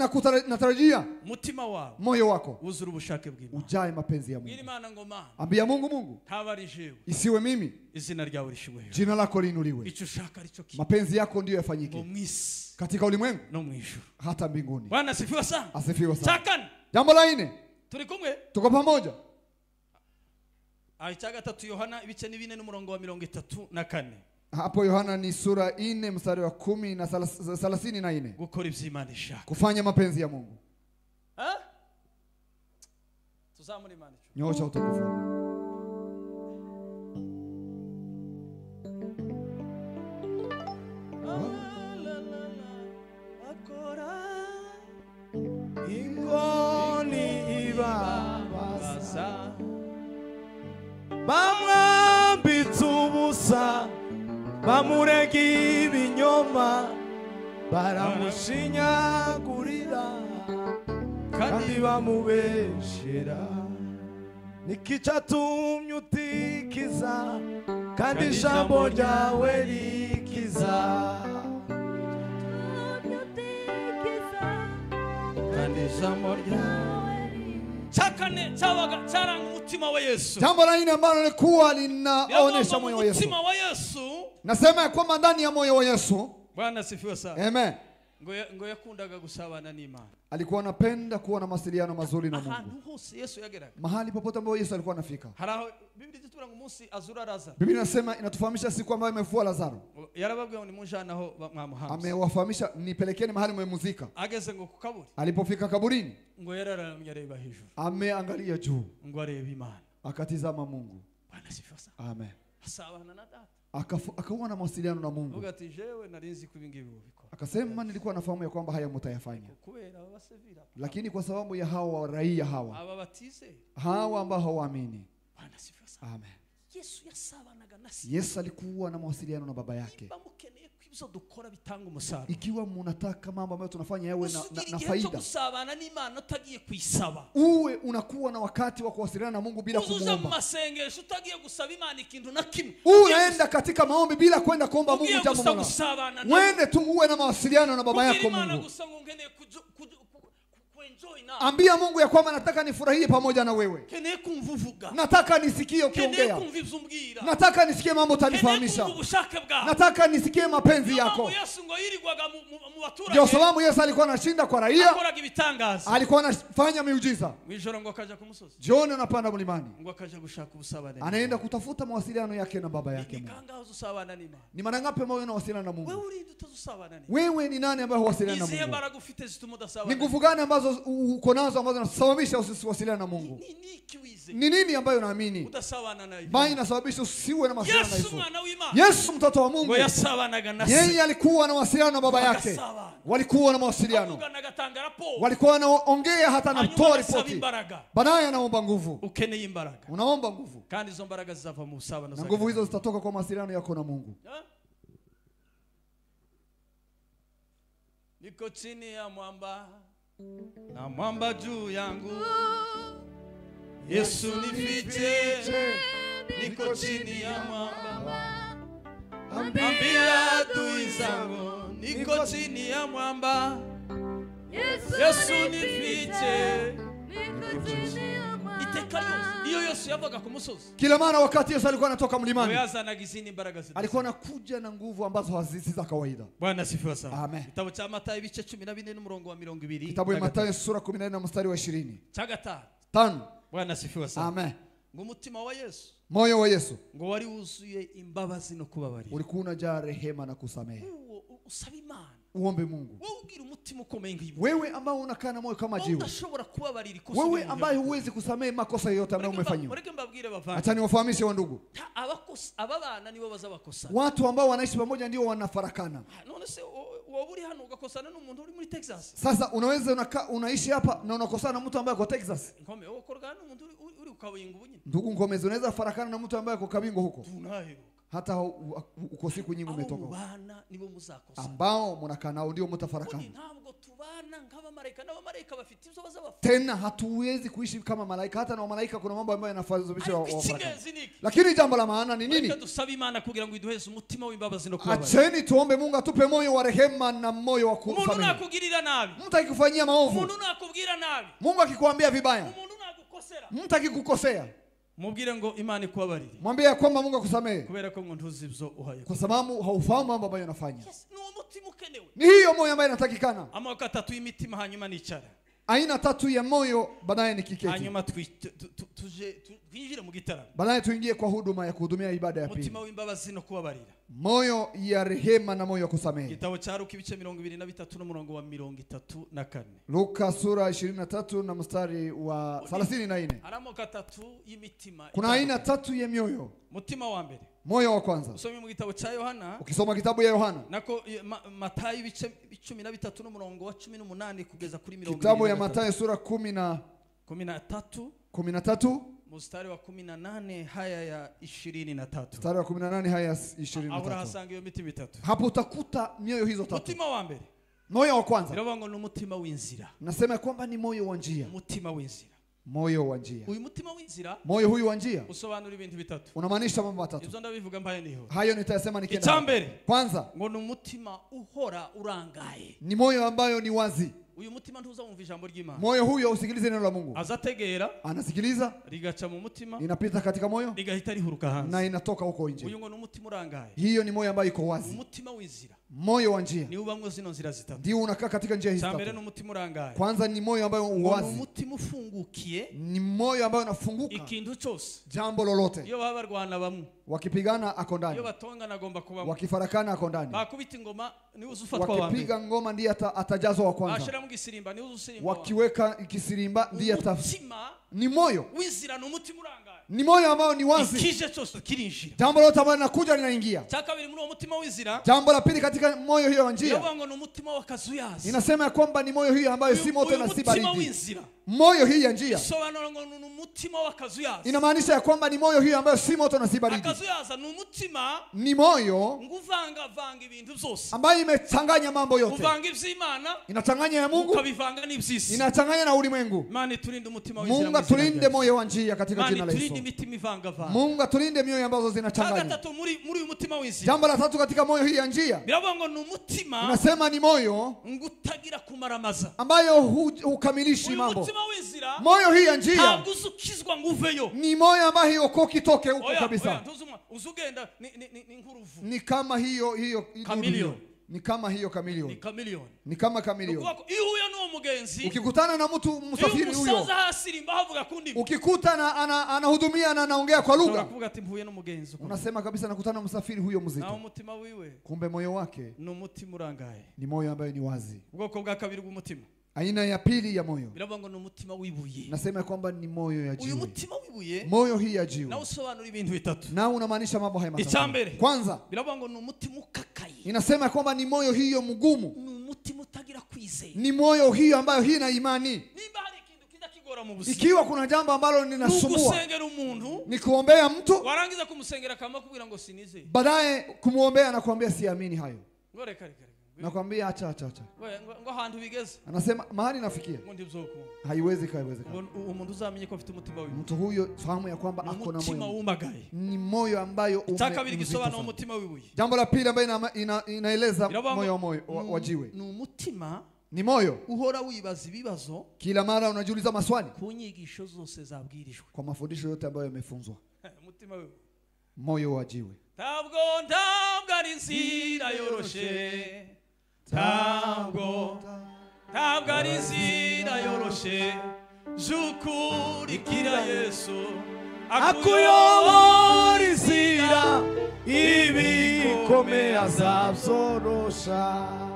natarajia mutima wawe, moyo wako uzure ubushake bw'Imana, ujae mapenzi ya Mungu. Imana ngoma, ambia Mungu, Mungu, ntaba jewe, isiwe mimi, izina ryawe rishimwe, jina lako liinuliwe, icyo ushaka aricyo kibe, mapenzi yako ndiyo yafanyike mu isi, katika ulimwengu no mu ijuru, hata mbinguni. Bwana asifiwe sana. Asifiwe sana. Chakani, jambo la nne, turi kumwe, tuko pamoja. Icya gatatu, Yohana ibice 4 n'umurongo wa 34. Hapo Yohana ni sura 4 mstari wa 10 na 34. Gukora iby'Imana ishaka, kufanya mapenzi ya Mungu. Tuzamure Imana. Nyosha utukufu. Ingoni ibabaza, bamwambitse ubusa, bamurega ibinyoma, baramushinyagurira kandi bamubeshera. Niki cyatumye utikiza kandi ijambo ryawe rikiza? Kandi ijambo ryawe. Chakane cyabaga cyaranga umutima wa Yesu. Jambo la nne ambalo lilikuwa linaonesha moyo wa Yesu. Umutima wa Yesu. Nasema kwamba ndani ya moyo wa Yesu. Bwana asifiwe sana. Amen. Ngo yakundaga gusabana n'Imana. Alikuwa anapenda kuwa na mawasiliano mazuri na Mungu. Ahantu hose Yesu yageraga, mahali popote ambapo Yesu alikuwa anafika. Haraho Biblia itubwira ngo umunsi azura Lazaro. Biblia inasema inatufahamisha siku ambayo imefua Lazaro. Yarababwiye ngo nimunjane aho mwamuhambye. Amewafahamisha nipelekeni mahali mmemuzika. Ageze ngo ku kaburi. Alipofika kaburini, ngo yararamye areba hejuru. Ameangalia juu. Ngo areba Imana. Akatizama Mungu. Bwana asifiwe sana. Amen. Asabana na data. Akawa na mawasiliano na Mungu. Akasema nilikuwa nafahamu ya kwamba haya mtayafanya, lakini kwa sababu ya hawa raia hawa hawa ambao hawaamini. Amen. Yesu alikuwa na mawasiliano na baba yake. ibyo dukora bitanga umusaruro, ikiwa mnataka mambo ambayo tunafanya yawe na faida, gusabana n'Imana utagiye kuyisaba, uwe unakuwa na wakati wa kuwasiliana na Mungu bila kumuomba. Uzuza masengesho utagiye gusaba Imana ikintu na kimwe. Unaenda katika maombi bila kwenda kuomba Mungu jambo moja. Uende tu uwe na mawasiliano na baba yako Mungu. Ambia Mungu ya kwamba nataka nifurahie pamoja na wewe. Nataka nisikie ukiongea. Nataka nisikie mambo utanifahamisha. Nataka nisikie mapenzi yako. Ndio sababu Yesu alikuwa anashinda kwa raia. Alikuwa anafanya miujiza. Jioni anapanda mlimani. Anaenda kutafuta mawasiliano yake na baba yake Mungu. Ni mara ngapi moyo unawasiliana na Mungu? Wewe ni nani ambaye huwasiliana na Mungu? Ni nguvu gani ambazo uko nazo ambazo zinasababisha usiwasiliane na Mungu? Ni nini ambayo unaamini bali inasababisha usiwe na mawasiliano na Yesu? Yesu mtoto wa Mungu, yeye alikuwa anawasiliana na baba yake. Walikuwa na mawasiliano, walikuwa wanaongea, hata anatoa ripoti. Baadaye anaomba nguvu. Unaomba nguvu, na nguvu hizo zitatoka kwa mawasiliano yako na Mungu. Niko chini ya mwamba na mwamba juu yangu, Yesu nifiche, niko chini ya mwamba. Ambia adui zangu, niko chini ya mwamba. Yesu nifiche, niko chini ya mwamba. Iteka yose, iyo Yesu yavaga ku musozi. Kila mara wakati Yesu alikuwa anatoka mlimani, alikuwa anakuja na nguvu ambazo hazisi za kawaida. Bwana asifiwe sana. Amen. Kitabu cha Mathayo ibice 14 n'umurongo wa 20. Kitabu cha Mathayo sura 14 na mstari wa 20. Cha gatanu. 5. Bwana asifiwe sana. Amen. Ngo umutima wa Yesu, moyo wa Yesu ngo wari wuzuye imbabazi no kubabarira. Ulikuwa unajaa rehema na kusamehe. Usaba Imana, uombe Mungu. Wewe ugira umutima ukomeye nk'ibuye. Wewe ambao unakaa na moyo kama jiwe, udashobora kubabarira ikosa. Wewe ambaye huwezi kusamehe makosa yoyote ambayo umefanywa. Mureke mbabwire bavandi. Acha niwafahamishe wa ndugu. Abakosa ababana nibo bazabakosa. Watu ambao wanaishi pamoja ndio wanafarakana. None se wowe uri hano ugakosana n'umuntu uri muri Texas. Sasa unaweza unaishi hapa na unakosana na mtu ambaye yuko Texas. Nkome wowe ukorana n'umuntu uri ukabingo bunyine. Ndugu Ngomezi, unaweza farakana na mtu ambaye yuko Kabingo huko. Tunaheruka. Hata uko siku nyingi umetoka. Bana nibo muzakosa. Ambao mnakaa nao ndio mtafarakana. Ntabwo tubana nk'abamarayika n'abamarayika bafite ibyo bazabafata. Tena hatuwezi kuishi kama malaika, hata na malaika kuna mambo ambayo yanafadhilisha wafarakana. Lakini jambo la maana ni nini? Dusabe Imana kugira ngo iduheze umutima w'imbabazi no kubabarira. Acheni tuombe Mungu atupe moyo wa rehema na moyo wa kusamehe. Umuntu nakugirira nabi. Mtu akikufanyia maovu. Umuntu nakubwira nabi. Mungu akikwambia vibaya. Umuntu nagukosera. Mtu akikukosea. Mubwire ngo Imana ikubabarire. Mwambie kwamba Mungu akusamehe. Kubera ko ngo ntuzi ibyo uhaye. Kwa sababu haufahamu mambo ambayo unafanya. Yes, ni umutima ukenewe. Ni hiyo moyo ambayo inatakikana. Amoko atatu y'imitima hanyuma nicara. Aina tatu ya moyo baadaye nikiketi. Hanyuma tuje twinjire mu gitaramo. Baadaye tuingie kwa huduma ya kuhudumia ibada ya pili. Umutima w'imbabazi no kubabarira. Moyo ya rehema na moyo wa kusamehe. Igitabo cha Luka ibice 23 n'umurongo wa 34. Luka sura 23 na mstari wa 34. Aramoko atatu y'imitima. Kuna aina tatu ya mioyo. Mutima wa mbere. Moyo wa kwanza. Usome mu gitabo cha Yohana. Ukisoma kitabu ya Yohana. Nako Mathayo ibice 13 n'umurongo wa 18 kugeza kuri 20. Kitabu ya Mathayo sura 13 13 mstari wa 18 haya ya 23. Mstari wa 18 haya ya 23. Urahasanga iyo mitima itatu. Hapo utakuta mioyo hizo tatu. Mutima wa mbere. Moyo wa kwanza. Biravuga ngo ni umutima w'inzira. Nasema kwamba ni moyo wa njia. Umutima w'inzira. Moyo wa njia. Uyu mutima w'inzira, moyo huyu wa njia usobanura ibintu bitatu. Unamaanisha mambo matatu. Ibyo ndabivuga mbaye niho. Hayo nitayasema nikienda. Icyambere. Kwanza, ngo ni umutima uhora urangaye. Ni moyo ambayo ni wazi. Uyu mutima ntuzawumva ijambo ry'Imana. Moyo huyo usikilize neno la Mungu. Azategera, anasikiliza, rigaca mu mutima, inapita katika moyo, rigahita rihuruka hanze, na inatoka huko nje. Uyu ngo ni umutima urangaye. Hiyo ni moyo ambayo iko wazi. Umutima w'inzira. Moyo wa njia. Ni ubamwe zino nzira zitatu. Ndio unakaa katika njia hizi tatu. Cyambere ni umutima urangaye. Kwanza ni moyo ambayo uwazi. Ni umutima ufungukiye. Ni moyo ambayo unafunguka. Ikintu cyose. Jambo lolote. Iyo baba barwana bamwe. Wakipigana ako ndani. Iyo batongana agomba kubamo. Wakifarakana ako ndani. Bakubita ingoma ni uzufatwa wa mbere. Wakipiga ngoma ndiye atajazwa wa kwanza. Bashira mu gisirimba ni uzusirimba. Wakiweka ikisirimba ndiye Umutima ni moyo. W'inzira ni umutima urangaye. Ni moyo ambao ni wazi. Ikije cyose kirinjira. Jambo lote ambalo linakuja linaingia. Cya kabiri muri uwo mutima w'inzira. Jambo la pili katika moyo hiyo wa njia. Biravuga ngo ni umutima w'akazuyazi. Inasema kwamba ni moyo hiyo ambayo si moto na si baridi. W'inzira. Moyo hii ya njia. Sobanura ngo ni umutima w'akazuyazi. Inamaanisha ya kwamba ni moyo hiyo ambayo si moto na si baridi. Akazuyaza ni umutima ni moyo nguvanga vanga ibintu byose. Ambayo imechanganya mambo yote. Uvanga iby'Imana. Inachanganya ya Mungu. Ukabivanga n'iby'isi. Inachanganya na ulimwengu. Imana iturinde umutima w'inzira. Mungu atulinde moyo wa njia katika jina la Yesu. Tulinde imitima ivangavanga. Mungu atulinde mioyo ambazo zinachanganya. Gatatu muri uyu mutima w'inzira. Jambo la tatu katika moyo hii ya njia. Biravuga ngo ni umutima. Inasema ni moyo ngutagira kumaramaza. Ambayo hukamilishi mambo. Moyo hii ya njia ntabwo uzukizwa ngo uveyo. Ni moyo ambayo hiokoki toke huko kabisa. Uzugenda ni nkuruvu. Ni kama hiyo chameleon. Ni kama hiyo chameleon. Ni chameleon. Ni kama chameleon. Iyo huyo ni umugenzi. Ukikutana na mtu msafiri huyo. Ukikuta na anahudumia na anaongea kwa lugha. Unasema kabisa nakutana na msafiri huyo mzito. Na umutima wiwe. Kumbe moyo wake ni umutima urangaye. Ni moyo ambayo ni wazi. Ubwoko bwa kabiri bw'umutima. Aina ya pili ya moyo. Biravuga ngo ni umutima w'ibuye. Nasema kwamba ni moyo ya jiwe. Uyu mutima w'ibuye. Moyo hii ya jiwe. Na usobanura ibintu bitatu. Na unamaanisha mambo haya matatu. Icyambere. Kwanza. Biravuga ngo ni umutima ukakaye. Inasema kwamba ni moyo hiyo mgumu. Ni umutima utagira kwizera. Ni moyo hiyo ambayo hina imani. Nimba hari ikintu kiza kigora mu buzima. Ikiwa kuna jambo ambalo linasumbua. Gusengera umuntu. Ni kuombea mtu. Warangiza kumusengera kama kubwira ngo sinizeye. Baadaye kumuombea na kuambia siamini hayo. Ngo reka. Nakwambia acha. Wewe ngo ahantu bigeze. Anasema mahali nafikia. Ngo ndibzokunda. Haiwezi kaiwezekana. Umuntu uzamenye ko afite umutima wiwe. Mtu huyo fahamu ya kwamba ako na moyo. Umagaye. Ni moyo ambayo ume. Cya kabiri gisobanura umutima wibuye. Jambo la pili ambayo inaeleza moyo wa jiwe. Ni umutima ni moyo uhora wibaza ibibazo. Kila mara unajiuliza maswali. Ku nyigisho zose zabwirijwe. Kwa mafundisho yote ambayo yamefunzwa. Umutima wiwe. Moyo wa jiwe. Ntabwo ari inzira yoroshe. Ntabwo ari inzira yoroshe. Jukurikira Yesu akuyobora inzira ibikomeye azabyorosha.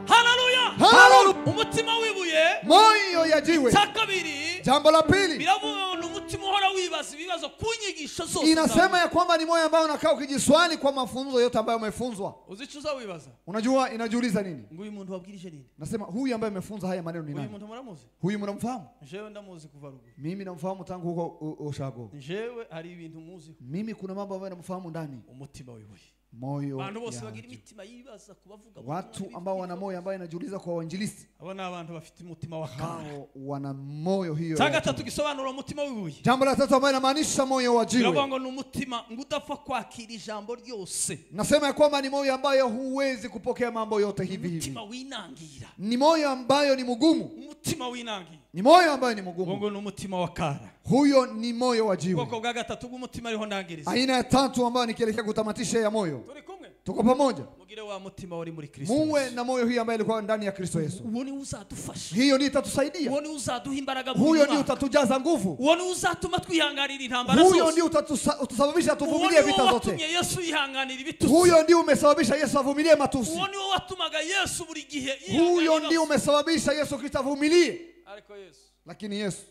Haleluya! Haleluya! Umutima w'ibuye, moyo ya jiwe. Cya kabiri, jambo la pili, biravuga ngo umutima uhora wibaza ibibazo ku nyigisho zose. Inasema ya kwamba ni moyo ambao unakaa ukijiswali kwa mafunzo yote ambayo umefunzwa. Uzichuza wibaza. Unajua inajiuliza nini? Ngo uyu muntu wabwirije nini? Nasema huyu ambaye amefunza haya maneno ni nani? Huyu muntu muramuzi? Huyu mnamfahamu? Jewe ndamuzi kuva ruguru. Mimi namfahamu tangu huko Oshago. Jewe hari ibintu muzi. Mimi kuna mambo ambayo namfahamu ndani. Umutima wibuye. Moyo. Abantu bose bagira imitima yibaza kubavuga. Watu ambao wana moyo ambao inajiuliza kwa wainjilisti. Abo ni abantu bafite umutima wa hao wana moyo hiyo. Cya gatatu gisobanura umutima wibuye. Jambo la tatu ambalo inamaanisha moyo wa jiwe. Biravuga ngo ni umutima ngudapfa kwakira ijambo ryose. Nasema ya kwamba ni moyo ambayo huwezi kupokea mambo yote hivi hivi. Umutima winangira. Ni moyo ambayo ni mgumu. Umutima winangira. Ni moyo ambayo ni mgumu. Ngo ni umutima wa kara. Huyo ni moyo wa jiwe. Ubwoko bwa gatatu bw'umutima ariho ndangiriza. Aina ya tatu ambayo nikielekea kutamatisha ya moyo. Turi kumwe? Tuko pamoja. Mugire wa mutima wari muri Kristo. Muwe na moyo hiyo ambayo ilikuwa ndani ya Kristo Yesu. Uwo ni uzadufasha. Hiyo ndiyo itatusaidia. Uwo ni uzaduha imbaraga. Huyo ndiyo utatujaza nguvu. Uwo ni uzatuma twihanganira intambara zose. Huyo ndiyo utatusababisha tuvumilie vita zote. Uwo Yesu yihanganira ibitutsi. Huyo ndiyo umesababisha Yesu avumilie matusi. Uwo ni watumaga Yesu buri gihe. Huyo ndiyo umesababisha Yesu Kristo avumilie. Ariko Yesu. Lakini Yesu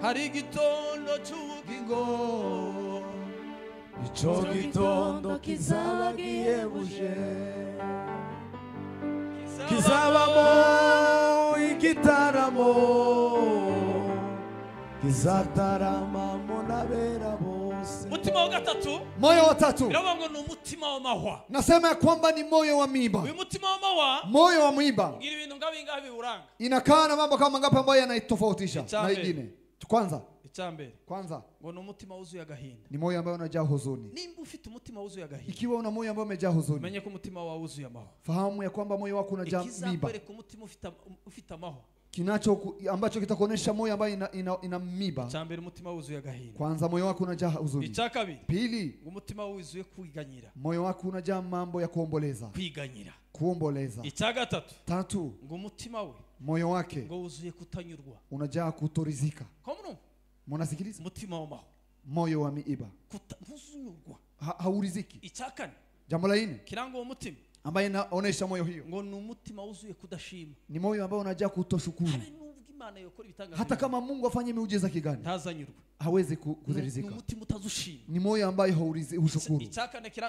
hari igitondo cy'ubugingo, ico gitondo kizaba gihebuje, kizabamo igitaramo, kizataramamo n'abera bose. Mutima wa gatatu, moyo wa tatu, biravuga ngo ni umutima wa mahwa. Nasema kwamba ni moyo wa miiba. Uyu mutima wa mahwa, moyo wa miiba, ngira ibintu ngabingahe biwuranga. Inakaa na mambo kama ngapi ambayo yanaitofautisha na ingine. Kwanza, icyambere, kwanza ngo ni umutima wuzuye agahinda. Ni moyo ambao unajaa huzuni. Nimba ufite umutima wuzuye agahinda, ikiwa una moyo ambao umejaa huzuni, menye ko umutima wawe wuzuye amahwa. Fahamu ya kwamba moyo wako unajaa miiba. Ikizakwereka umutima ufite amahwa, kinacho ambacho kitakuonesha moyo ambao ina miiba. Icyambere, umutima wuzuye agahinda. Kwanza moyo wako unajaa huzuni. Icyakabiri, pili, umutima wuzuye kwiganyira. Moyo wako unajaa mambo ya kuomboleza. Kwiganyira, kuomboleza. Icyagatatu, tatu, ngo umutima we, moyo wake ngo wuzuye kutanyurwa, unajaa kutorizika. Komuno mnasikiliza? Umutima wa mahwa, moyo wa miiba, ntuzurwa, hauriziki. Icyakane, jambo la nne, kiranga umutima Ambaye inaonesha moyo hiyo. Ngo ni umutima wuzuye kudashima. Ni moyo ambao unajaa kutoshukuru. Hata kama Mungu afanye miujiza kigani, ntazanyurwa. Hawezi kuridhika. Ni umutima utazushima. Ni moyo ambaye haushukuru.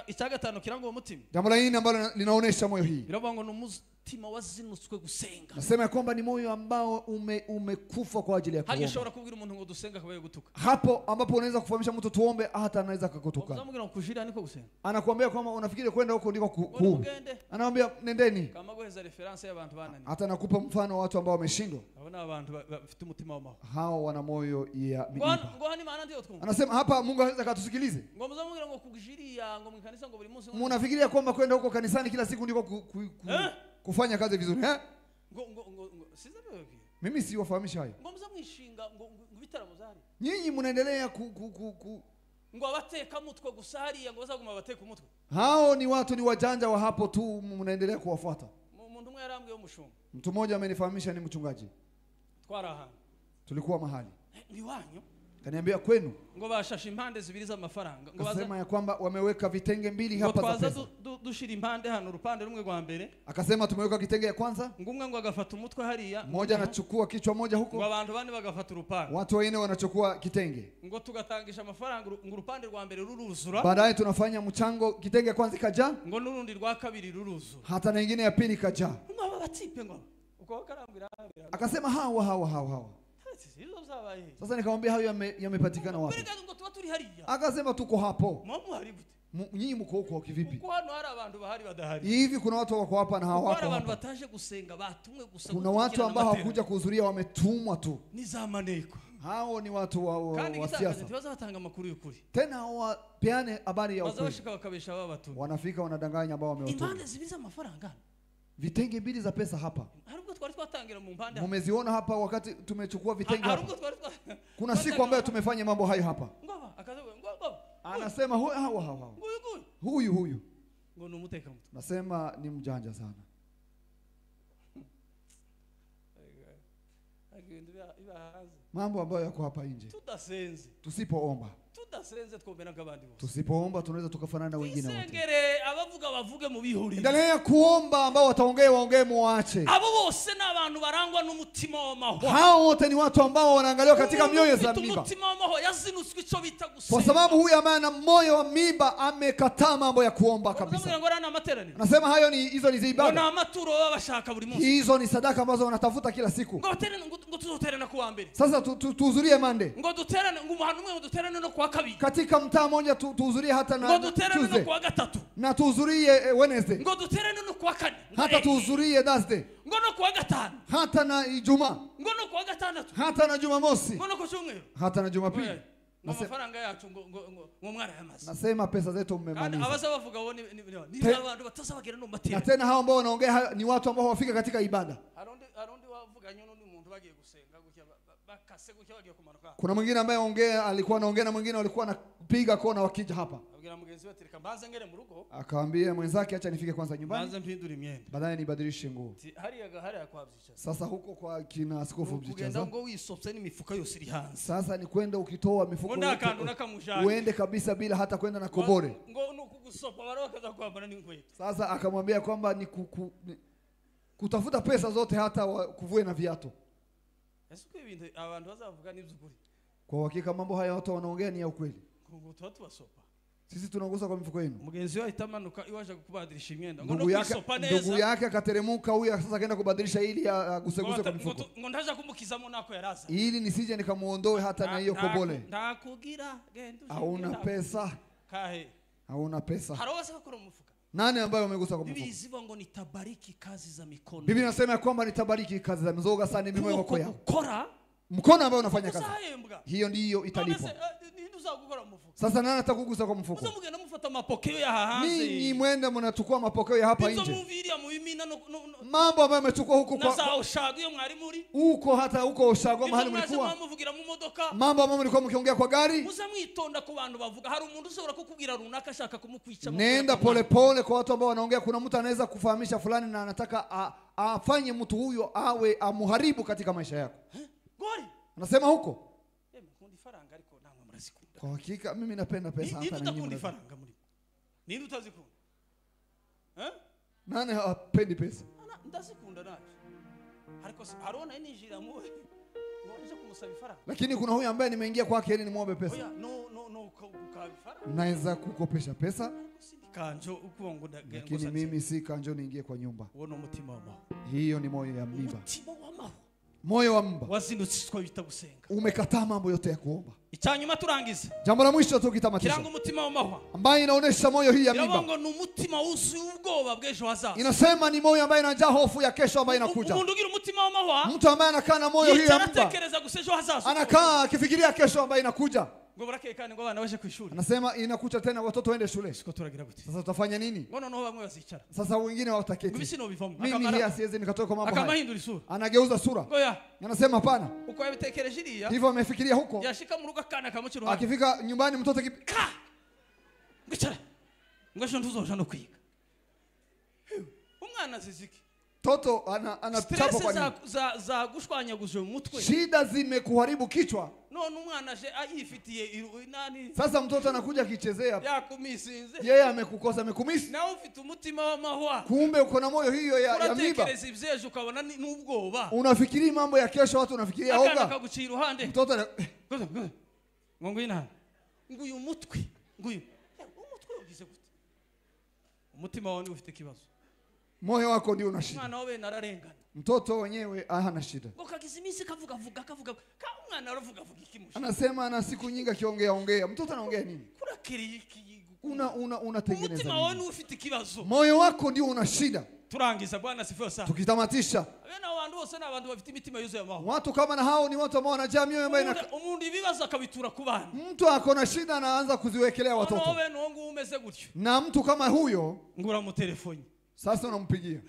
Icyagatanu kiranga uwo mutima. Jambo la nne ambalo linaonesha moyo hii. Biravuga ngo ni umutima wazinutswe gusenga. Nasema kwamba ni moyo ambao umekufa kwa ajili ya kuomba. Hagishobora kubwira umuntu ngo dusenga akabaye gutuka. Hapo ambapo unaweza kufahamisha mtu tuombe, hata anaweza akakutuka. Uzamubwira ngo kujira niko gusenga. Anakuambia kwamba unafikiri kwenda huko ndiko kuomba. Anakuambia nendeni. Kama guheza reference y'abantu banani. Hata nakupa mfano wa watu ambao wameshindwa. Abona abantu bafite umutima w'amahoro. Hao wana moyo ya miiba. Ngo hani maana ndio twumva. Anasema hapa Mungu anaweza akatusikilize. Ngo muzamubwira ngo kujiria ngo mu kanisa ngo buri munsi. Munafikiria kwamba kwenda huko kanisani kila siku ndiko kufanya kazi vizuri, eh? Ngo ngo ngo sizabibabwira. Mimi siwafahamisha hayo. Ngo muzamwishinga ngo bitaramo zari. Nyinyi mnaendelea ngo abateka mutwe gusa hariya ngo bazaguma bateka umutwe. Hao ni watu ni wajanja wa hapo tu, mnaendelea kuwafuata. Umuntu umwe yarambwiye umushumba. Mtu mmoja amenifahamisha ni mchungaji. Twara ahantu. Tulikuwa mahali. Ni wanyu? Kaniambia kwenu. Ngo bashashe impande zibiri z'amafaranga. Ngo baza ya kwamba wameweka vitenge mbili hapa za pesa. Dushira impande hano urupande rumwe rwa mbere. Akasema tumeweka kitenge ya kwanza. Ngo umwe ngo agafata umutwe hariya. Mmoja anachukua kichwa moja huko. Ngo abantu bane bagafata urupande. Watu wengine wanachukua kitenge. Ngo tugatangisha amafaranga ngo urupande rwa mbere ruruzura. Baadaye tunafanya mchango, kitenge ya kwanza ikaja. Ngo n'urundi rwa kabiri ruruzura. Hata na nyingine ya pili ikaja. Ngo aba batipe ngo. Uko karambira. Akasema hawa. Sasa nikamwambia hayo yamepatikana wapi? Akasema tuko hapo. Nyinyi mko huko kivipi? Hivi kuna watu wako hapa na hawako hapa. Kuna watu ambao hawakuja kuhudhuria, wametumwa tu. Hao ni watu wa siasa. Tena hawapeane habari ya ukweli. Wanafika wanadanganya ambao wamewatuma. Vitenge mbili za pesa hapa. Mumeziona hapa wakati tumechukua vitenge hapa. Kuna siku ambayo tumefanya mambo hayo hapa. Anasema hawa. Huyu. Nasema ni mjanja sana. Mambo ambayo yako hapa nje. Tusipoomba. Tusipoomba tunaweza tukafanana na wengine wote. Endelea kuomba, ambao wataongea waongee, muache. Hao wote ni watu ambao wanaangaliwa katika mioyo za miiba. Kwa sababu huyu ambaye ana moyo wa miiba amekataa mambo ya kuomba kabisa. Nasema hayo ni hizo ni ibada. Hizo ni sadaka ambazo wanatafuta kila siku. Sasa tuhudhurie Monday. Katika mtaa mmoja tuhudhurie hata na Tuesday. Na tuhudhurie Wednesday. Hata tuhudhurie Thursday. Hata na Ijumaa. Hata na Jumamosi. Hata na Jumapili. Nasema pesa zetu mmemaliza. Na tena hao ambao wanaongea ni watu ambao hawafika katika ibada. Kuna mwingine ambaye ongea, alikuwa anaongea na mwingine walikuwa wanapiga kona wakija hapa. Akaambia mwenzake acha nifike kwanza nyumbani. Baadaye nibadilishe nguo. Sasa huko kwa kina askofu Byicaza. Sasa ni kwenda ukitoa mifuko yote. Uende kabisa bila hata kwenda na kobore. Sasa akamwambia kwamba ni kutafuta pesa zote hata kuvue na viatu. Kwa hakika mambo haya watu wanaongea ni ya ukweli. Sisi tunagusa kwa mifuko yenu. Ndugu yake akateremka, huyu sasa akaenda kubadilisha ili aguseguse kwa mifuko. Ili nisije nikamuondoe hata na hiyo kobole. Hauna pesa. Hauna pesa. Nani ambaye amegusa kwa mfuko? Biblia inasema kwamba nitabariki kazi za mizoga sana mimwe yako. Mkono ambao unafanya kazi. Hiyo ndiyo italipwa. Sasa nani atakugusa kwa mfuko? Ninyi mwende mnachukua mapokeo ya hapa nje. Mambo ambayo yamechukua huko kwa huko hata huko Oshago mahali mlikuwa. Mambo ambayo mlikuwa mkiongea kwa gari. Nenda pole pole kwa watu ambao wanaongea. Kuna mtu anaweza kufahamisha fulani na anataka afanye mtu huyo awe amuharibu katika maisha yako. Anasema huko. Kwa hakika mimi napenda pesa hata na nyinyi. Nani hapendi pesa? Ndazikunda naje. Ariko harona ninjira mu ngo kumusaba ifaranga. Lakini kuna huyu ambaye nimeingia kwake ili nimuombe pesa. Oya, no ukaba ifaranga. Naweza kukopesha pesa. Kanjo ukuba ngo lakini mimi si kanjo niingie kwa nyumba. Uwo no mutima wa mahwa. Hiyo ni moyo ya miba. Umutima wa mahwa. Moyo wa mba. Wazindutse twabita gusenga. Umekataa mambo yote ya kuomba. Icyanyuma turangize. Jambo la mwisho tukitamatisha. Kiranga umutima wa mahwa. Ambaye inaonesha moyo hii ya miba. Ngo ni umutima wuzuye ubwoba bw'ejo hazaza. Inasema ni moyo ambaye inajaa hofu ya kesho ambayo inakuja. Umuntu ugira umutima wa mahwa. Mtu ambaye anakaa na moyo hii ya mba. Anatekereza gusa ejo hazaza. Anakaa akifikiria kesho ambayo inakuja. Ngo barakekane ngo abana baje kwishuri. Anasema inakucha tena watoto waende shule. Siko turagira gute. Sasa tutafanya nini? Ngo noneho bamwe bazicara. Sasa wengine hawataketi. Ngo bisi no bivamo. Mimi hii siwezi nikatoka kwa mambo haya. Akamahindura isura. Anageuza sura. Ngo ya. Anasema hapana. Uko yabitekereje iriya. Hivyo amefikiria huko. Yashika mu rugo akana kamucira uruhande. Akifika nyumbani mtoto ka. Ngicara. Ngo ejo ntuzoja no kwiga. Umwana aziziki. Toto anachapa kwa nini? Za gushwanyaguje mu mutwe. Shida zimekuharibu kichwa. None umwana aje ayifitiye nani? Sasa mtoto anakuja akichezea. Yakumisinze. Yeye amekukosa, amekumisi. Nawe ufite umutima wa mahwa. Kumbe uko na moyo hiyo ya miba. Uratekereza ibyejo ukabona n'ubwoba. Unafikiri mambo ya kesho, watu unafikiria hoga. Akana kagucira iruhande. Mtoto ngo ngwina. Nguyu umutwe. Nguyu. Umutwe ugize gute? Umutima wawe ufite kibazo. Moyo wako ndio una shida. Mwana wawe nararengana. Mtoto wenyewe hana shida. Ngo kagize iminsi kavuga vuga kavuga. Ka umwana aravuga vuga ikimusha. Anasema ana siku nyingi akiongea ongea. Mtoto anaongea nini? Kurakiri iki. Una unatengeneza. Umutima wawe ufite kibazo. Moyo wako ndio una shida. Turangiza Bwana sifiwe sana. Tukitamatisha. Bena abantu bose n'abantu bafite imitima yuzuye amahoro. Watu kama na hao ni watu ambao wanajaa mioyo ambayo ina umuntu ibibazo akabitura ku bana. Mtu akona shida anaanza kuziwekelea watoto. Nowe nongo umeze gutyo. Na mtu kama huyo ngura mu telefoni. Sasa unampigia.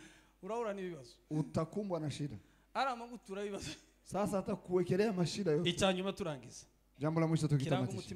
Urahura n'ibibazo. Utakumbwa na shida. Aramagutura ibibazo. Sasa hata kuwekelea mashida yote. Icyanyuma turangiza. Jambo la mwisho tukitamatisha.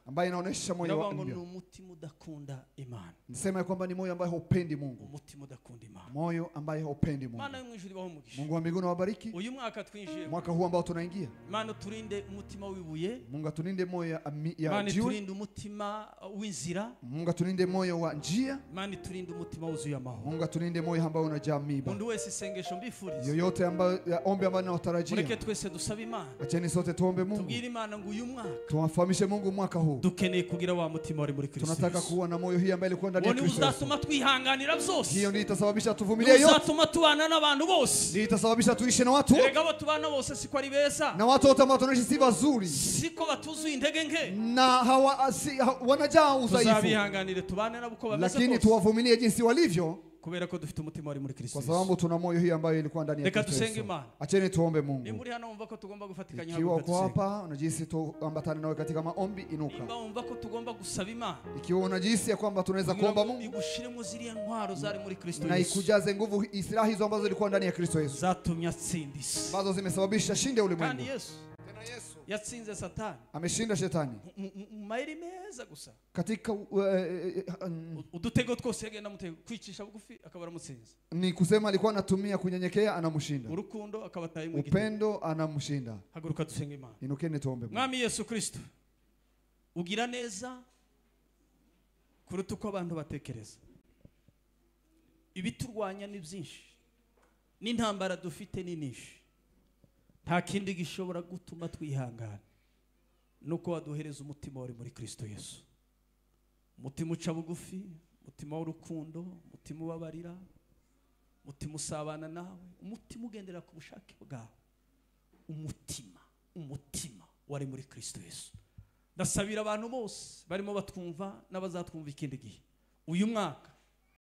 Ambaye inaonesha moyo wa mbwa. Umutima udakunda Imana. Nisema kwamba ni moyo ambaye haupendi Mungu. Umutima udakunda Imana. Moyo ambaye haupendi Mungu. Imana yo mwijuru ibaho umugisha. Mungu wa mbinguni awabariki. Uyu mwaka twinjiye. Mwaka huu ambao tunaingia. Imana turinde umutima wibuye. Mungu aturinde moyo ya Imana jiwe. turinde umutima w'inzira. Mungu aturinde moyo wa njia. Imana turinde umutima wuzuye amahoro. Mungu aturinde moyo ambao unajaa miba. Mundu wese isengesho mbifuriza. Yoyote ambayo ombi ambayo natarajia. Mureke twese dusabe Imana. Acheni sote tuombe Mungu. Tubwire Imana ngo uyu mwaka tuwafahamishe Mungu mwaka huu. Dukeneye kugira wa mutima wari muri Kristo. Tunataka kuwa na moyo hii ambaye ilikuwa ndani ya Kristo. Uzatuma twihanganira byose. Hiyo ndiyo itasababisha tuvumilie yote. Uzatuma tubana n'abantu bose. Ndiyo itasababisha tuishi na watu. Erega abo tubana bose siko ari beza. Na watu wote ambao tunaishi si wazuri. Siko batuzuye intege nke. Na hawa wanajaa udhaifu. Tuzabihanganire tubane nabo uko bameze. Lakini tuwavumilie jinsi walivyo. Kubera ko dufite umutima wari muri Kristo. Kwa sababu tuna moyo hii ambayo ilikuwa ndani ya Kristo. Reka dusenge Imana. Acheni tuombe Mungu. Ni muri hano umva ko tugomba gufatikanya Ikiwa uko hapa unajihisi tuambatane nawe katika maombi, inuka. Nimba umva ko tugomba gusaba Imana. Ikiwa unajihisi ya kwamba tunaweza kuomba Mungu. Igushiremo ziriya ntwaro zari muri Kristo Yesu. Na ikujaze nguvu silaha hizo ambazo zilikuwa ndani ya Kristo Yesu. Zatumye atsinda isi. Ambazo zimesababisha shinde ulimwengu. Kandi Yesu. Tena Yesu yatsinze Satani. Ameshinda shetani. Mairi meza gusa. Katika udutego twose yagenda mutego kwicisha bugufi akaba aramutsinze. Ni kusema alikuwa anatumia kunyenyekea anamshinda. Urukundo akabataye mu gitego. Upendo anamshinda. Haguruka dusenge Imana. Inukeni tuombe. Mwami Yesu Kristo ugira neza kuruta uko abantu batekereza. Ibiturwanya ni byinshi. N'intambara dufite ni nyinshi. Nta kindi gishobora gutuma twihangana nuko waduhereza umutima wari muri Kristo Yesu. Umutima uca bugufi, umutima w'urukundo, umutima ubabarira, umutima usabana nawe, umutima ugendera ku bushake bwawe. Umutima wari muri Kristo Yesu. Ndasabira abantu bose barimo batwumva n'abazatwumva ikindi gihe. Uyu mwaka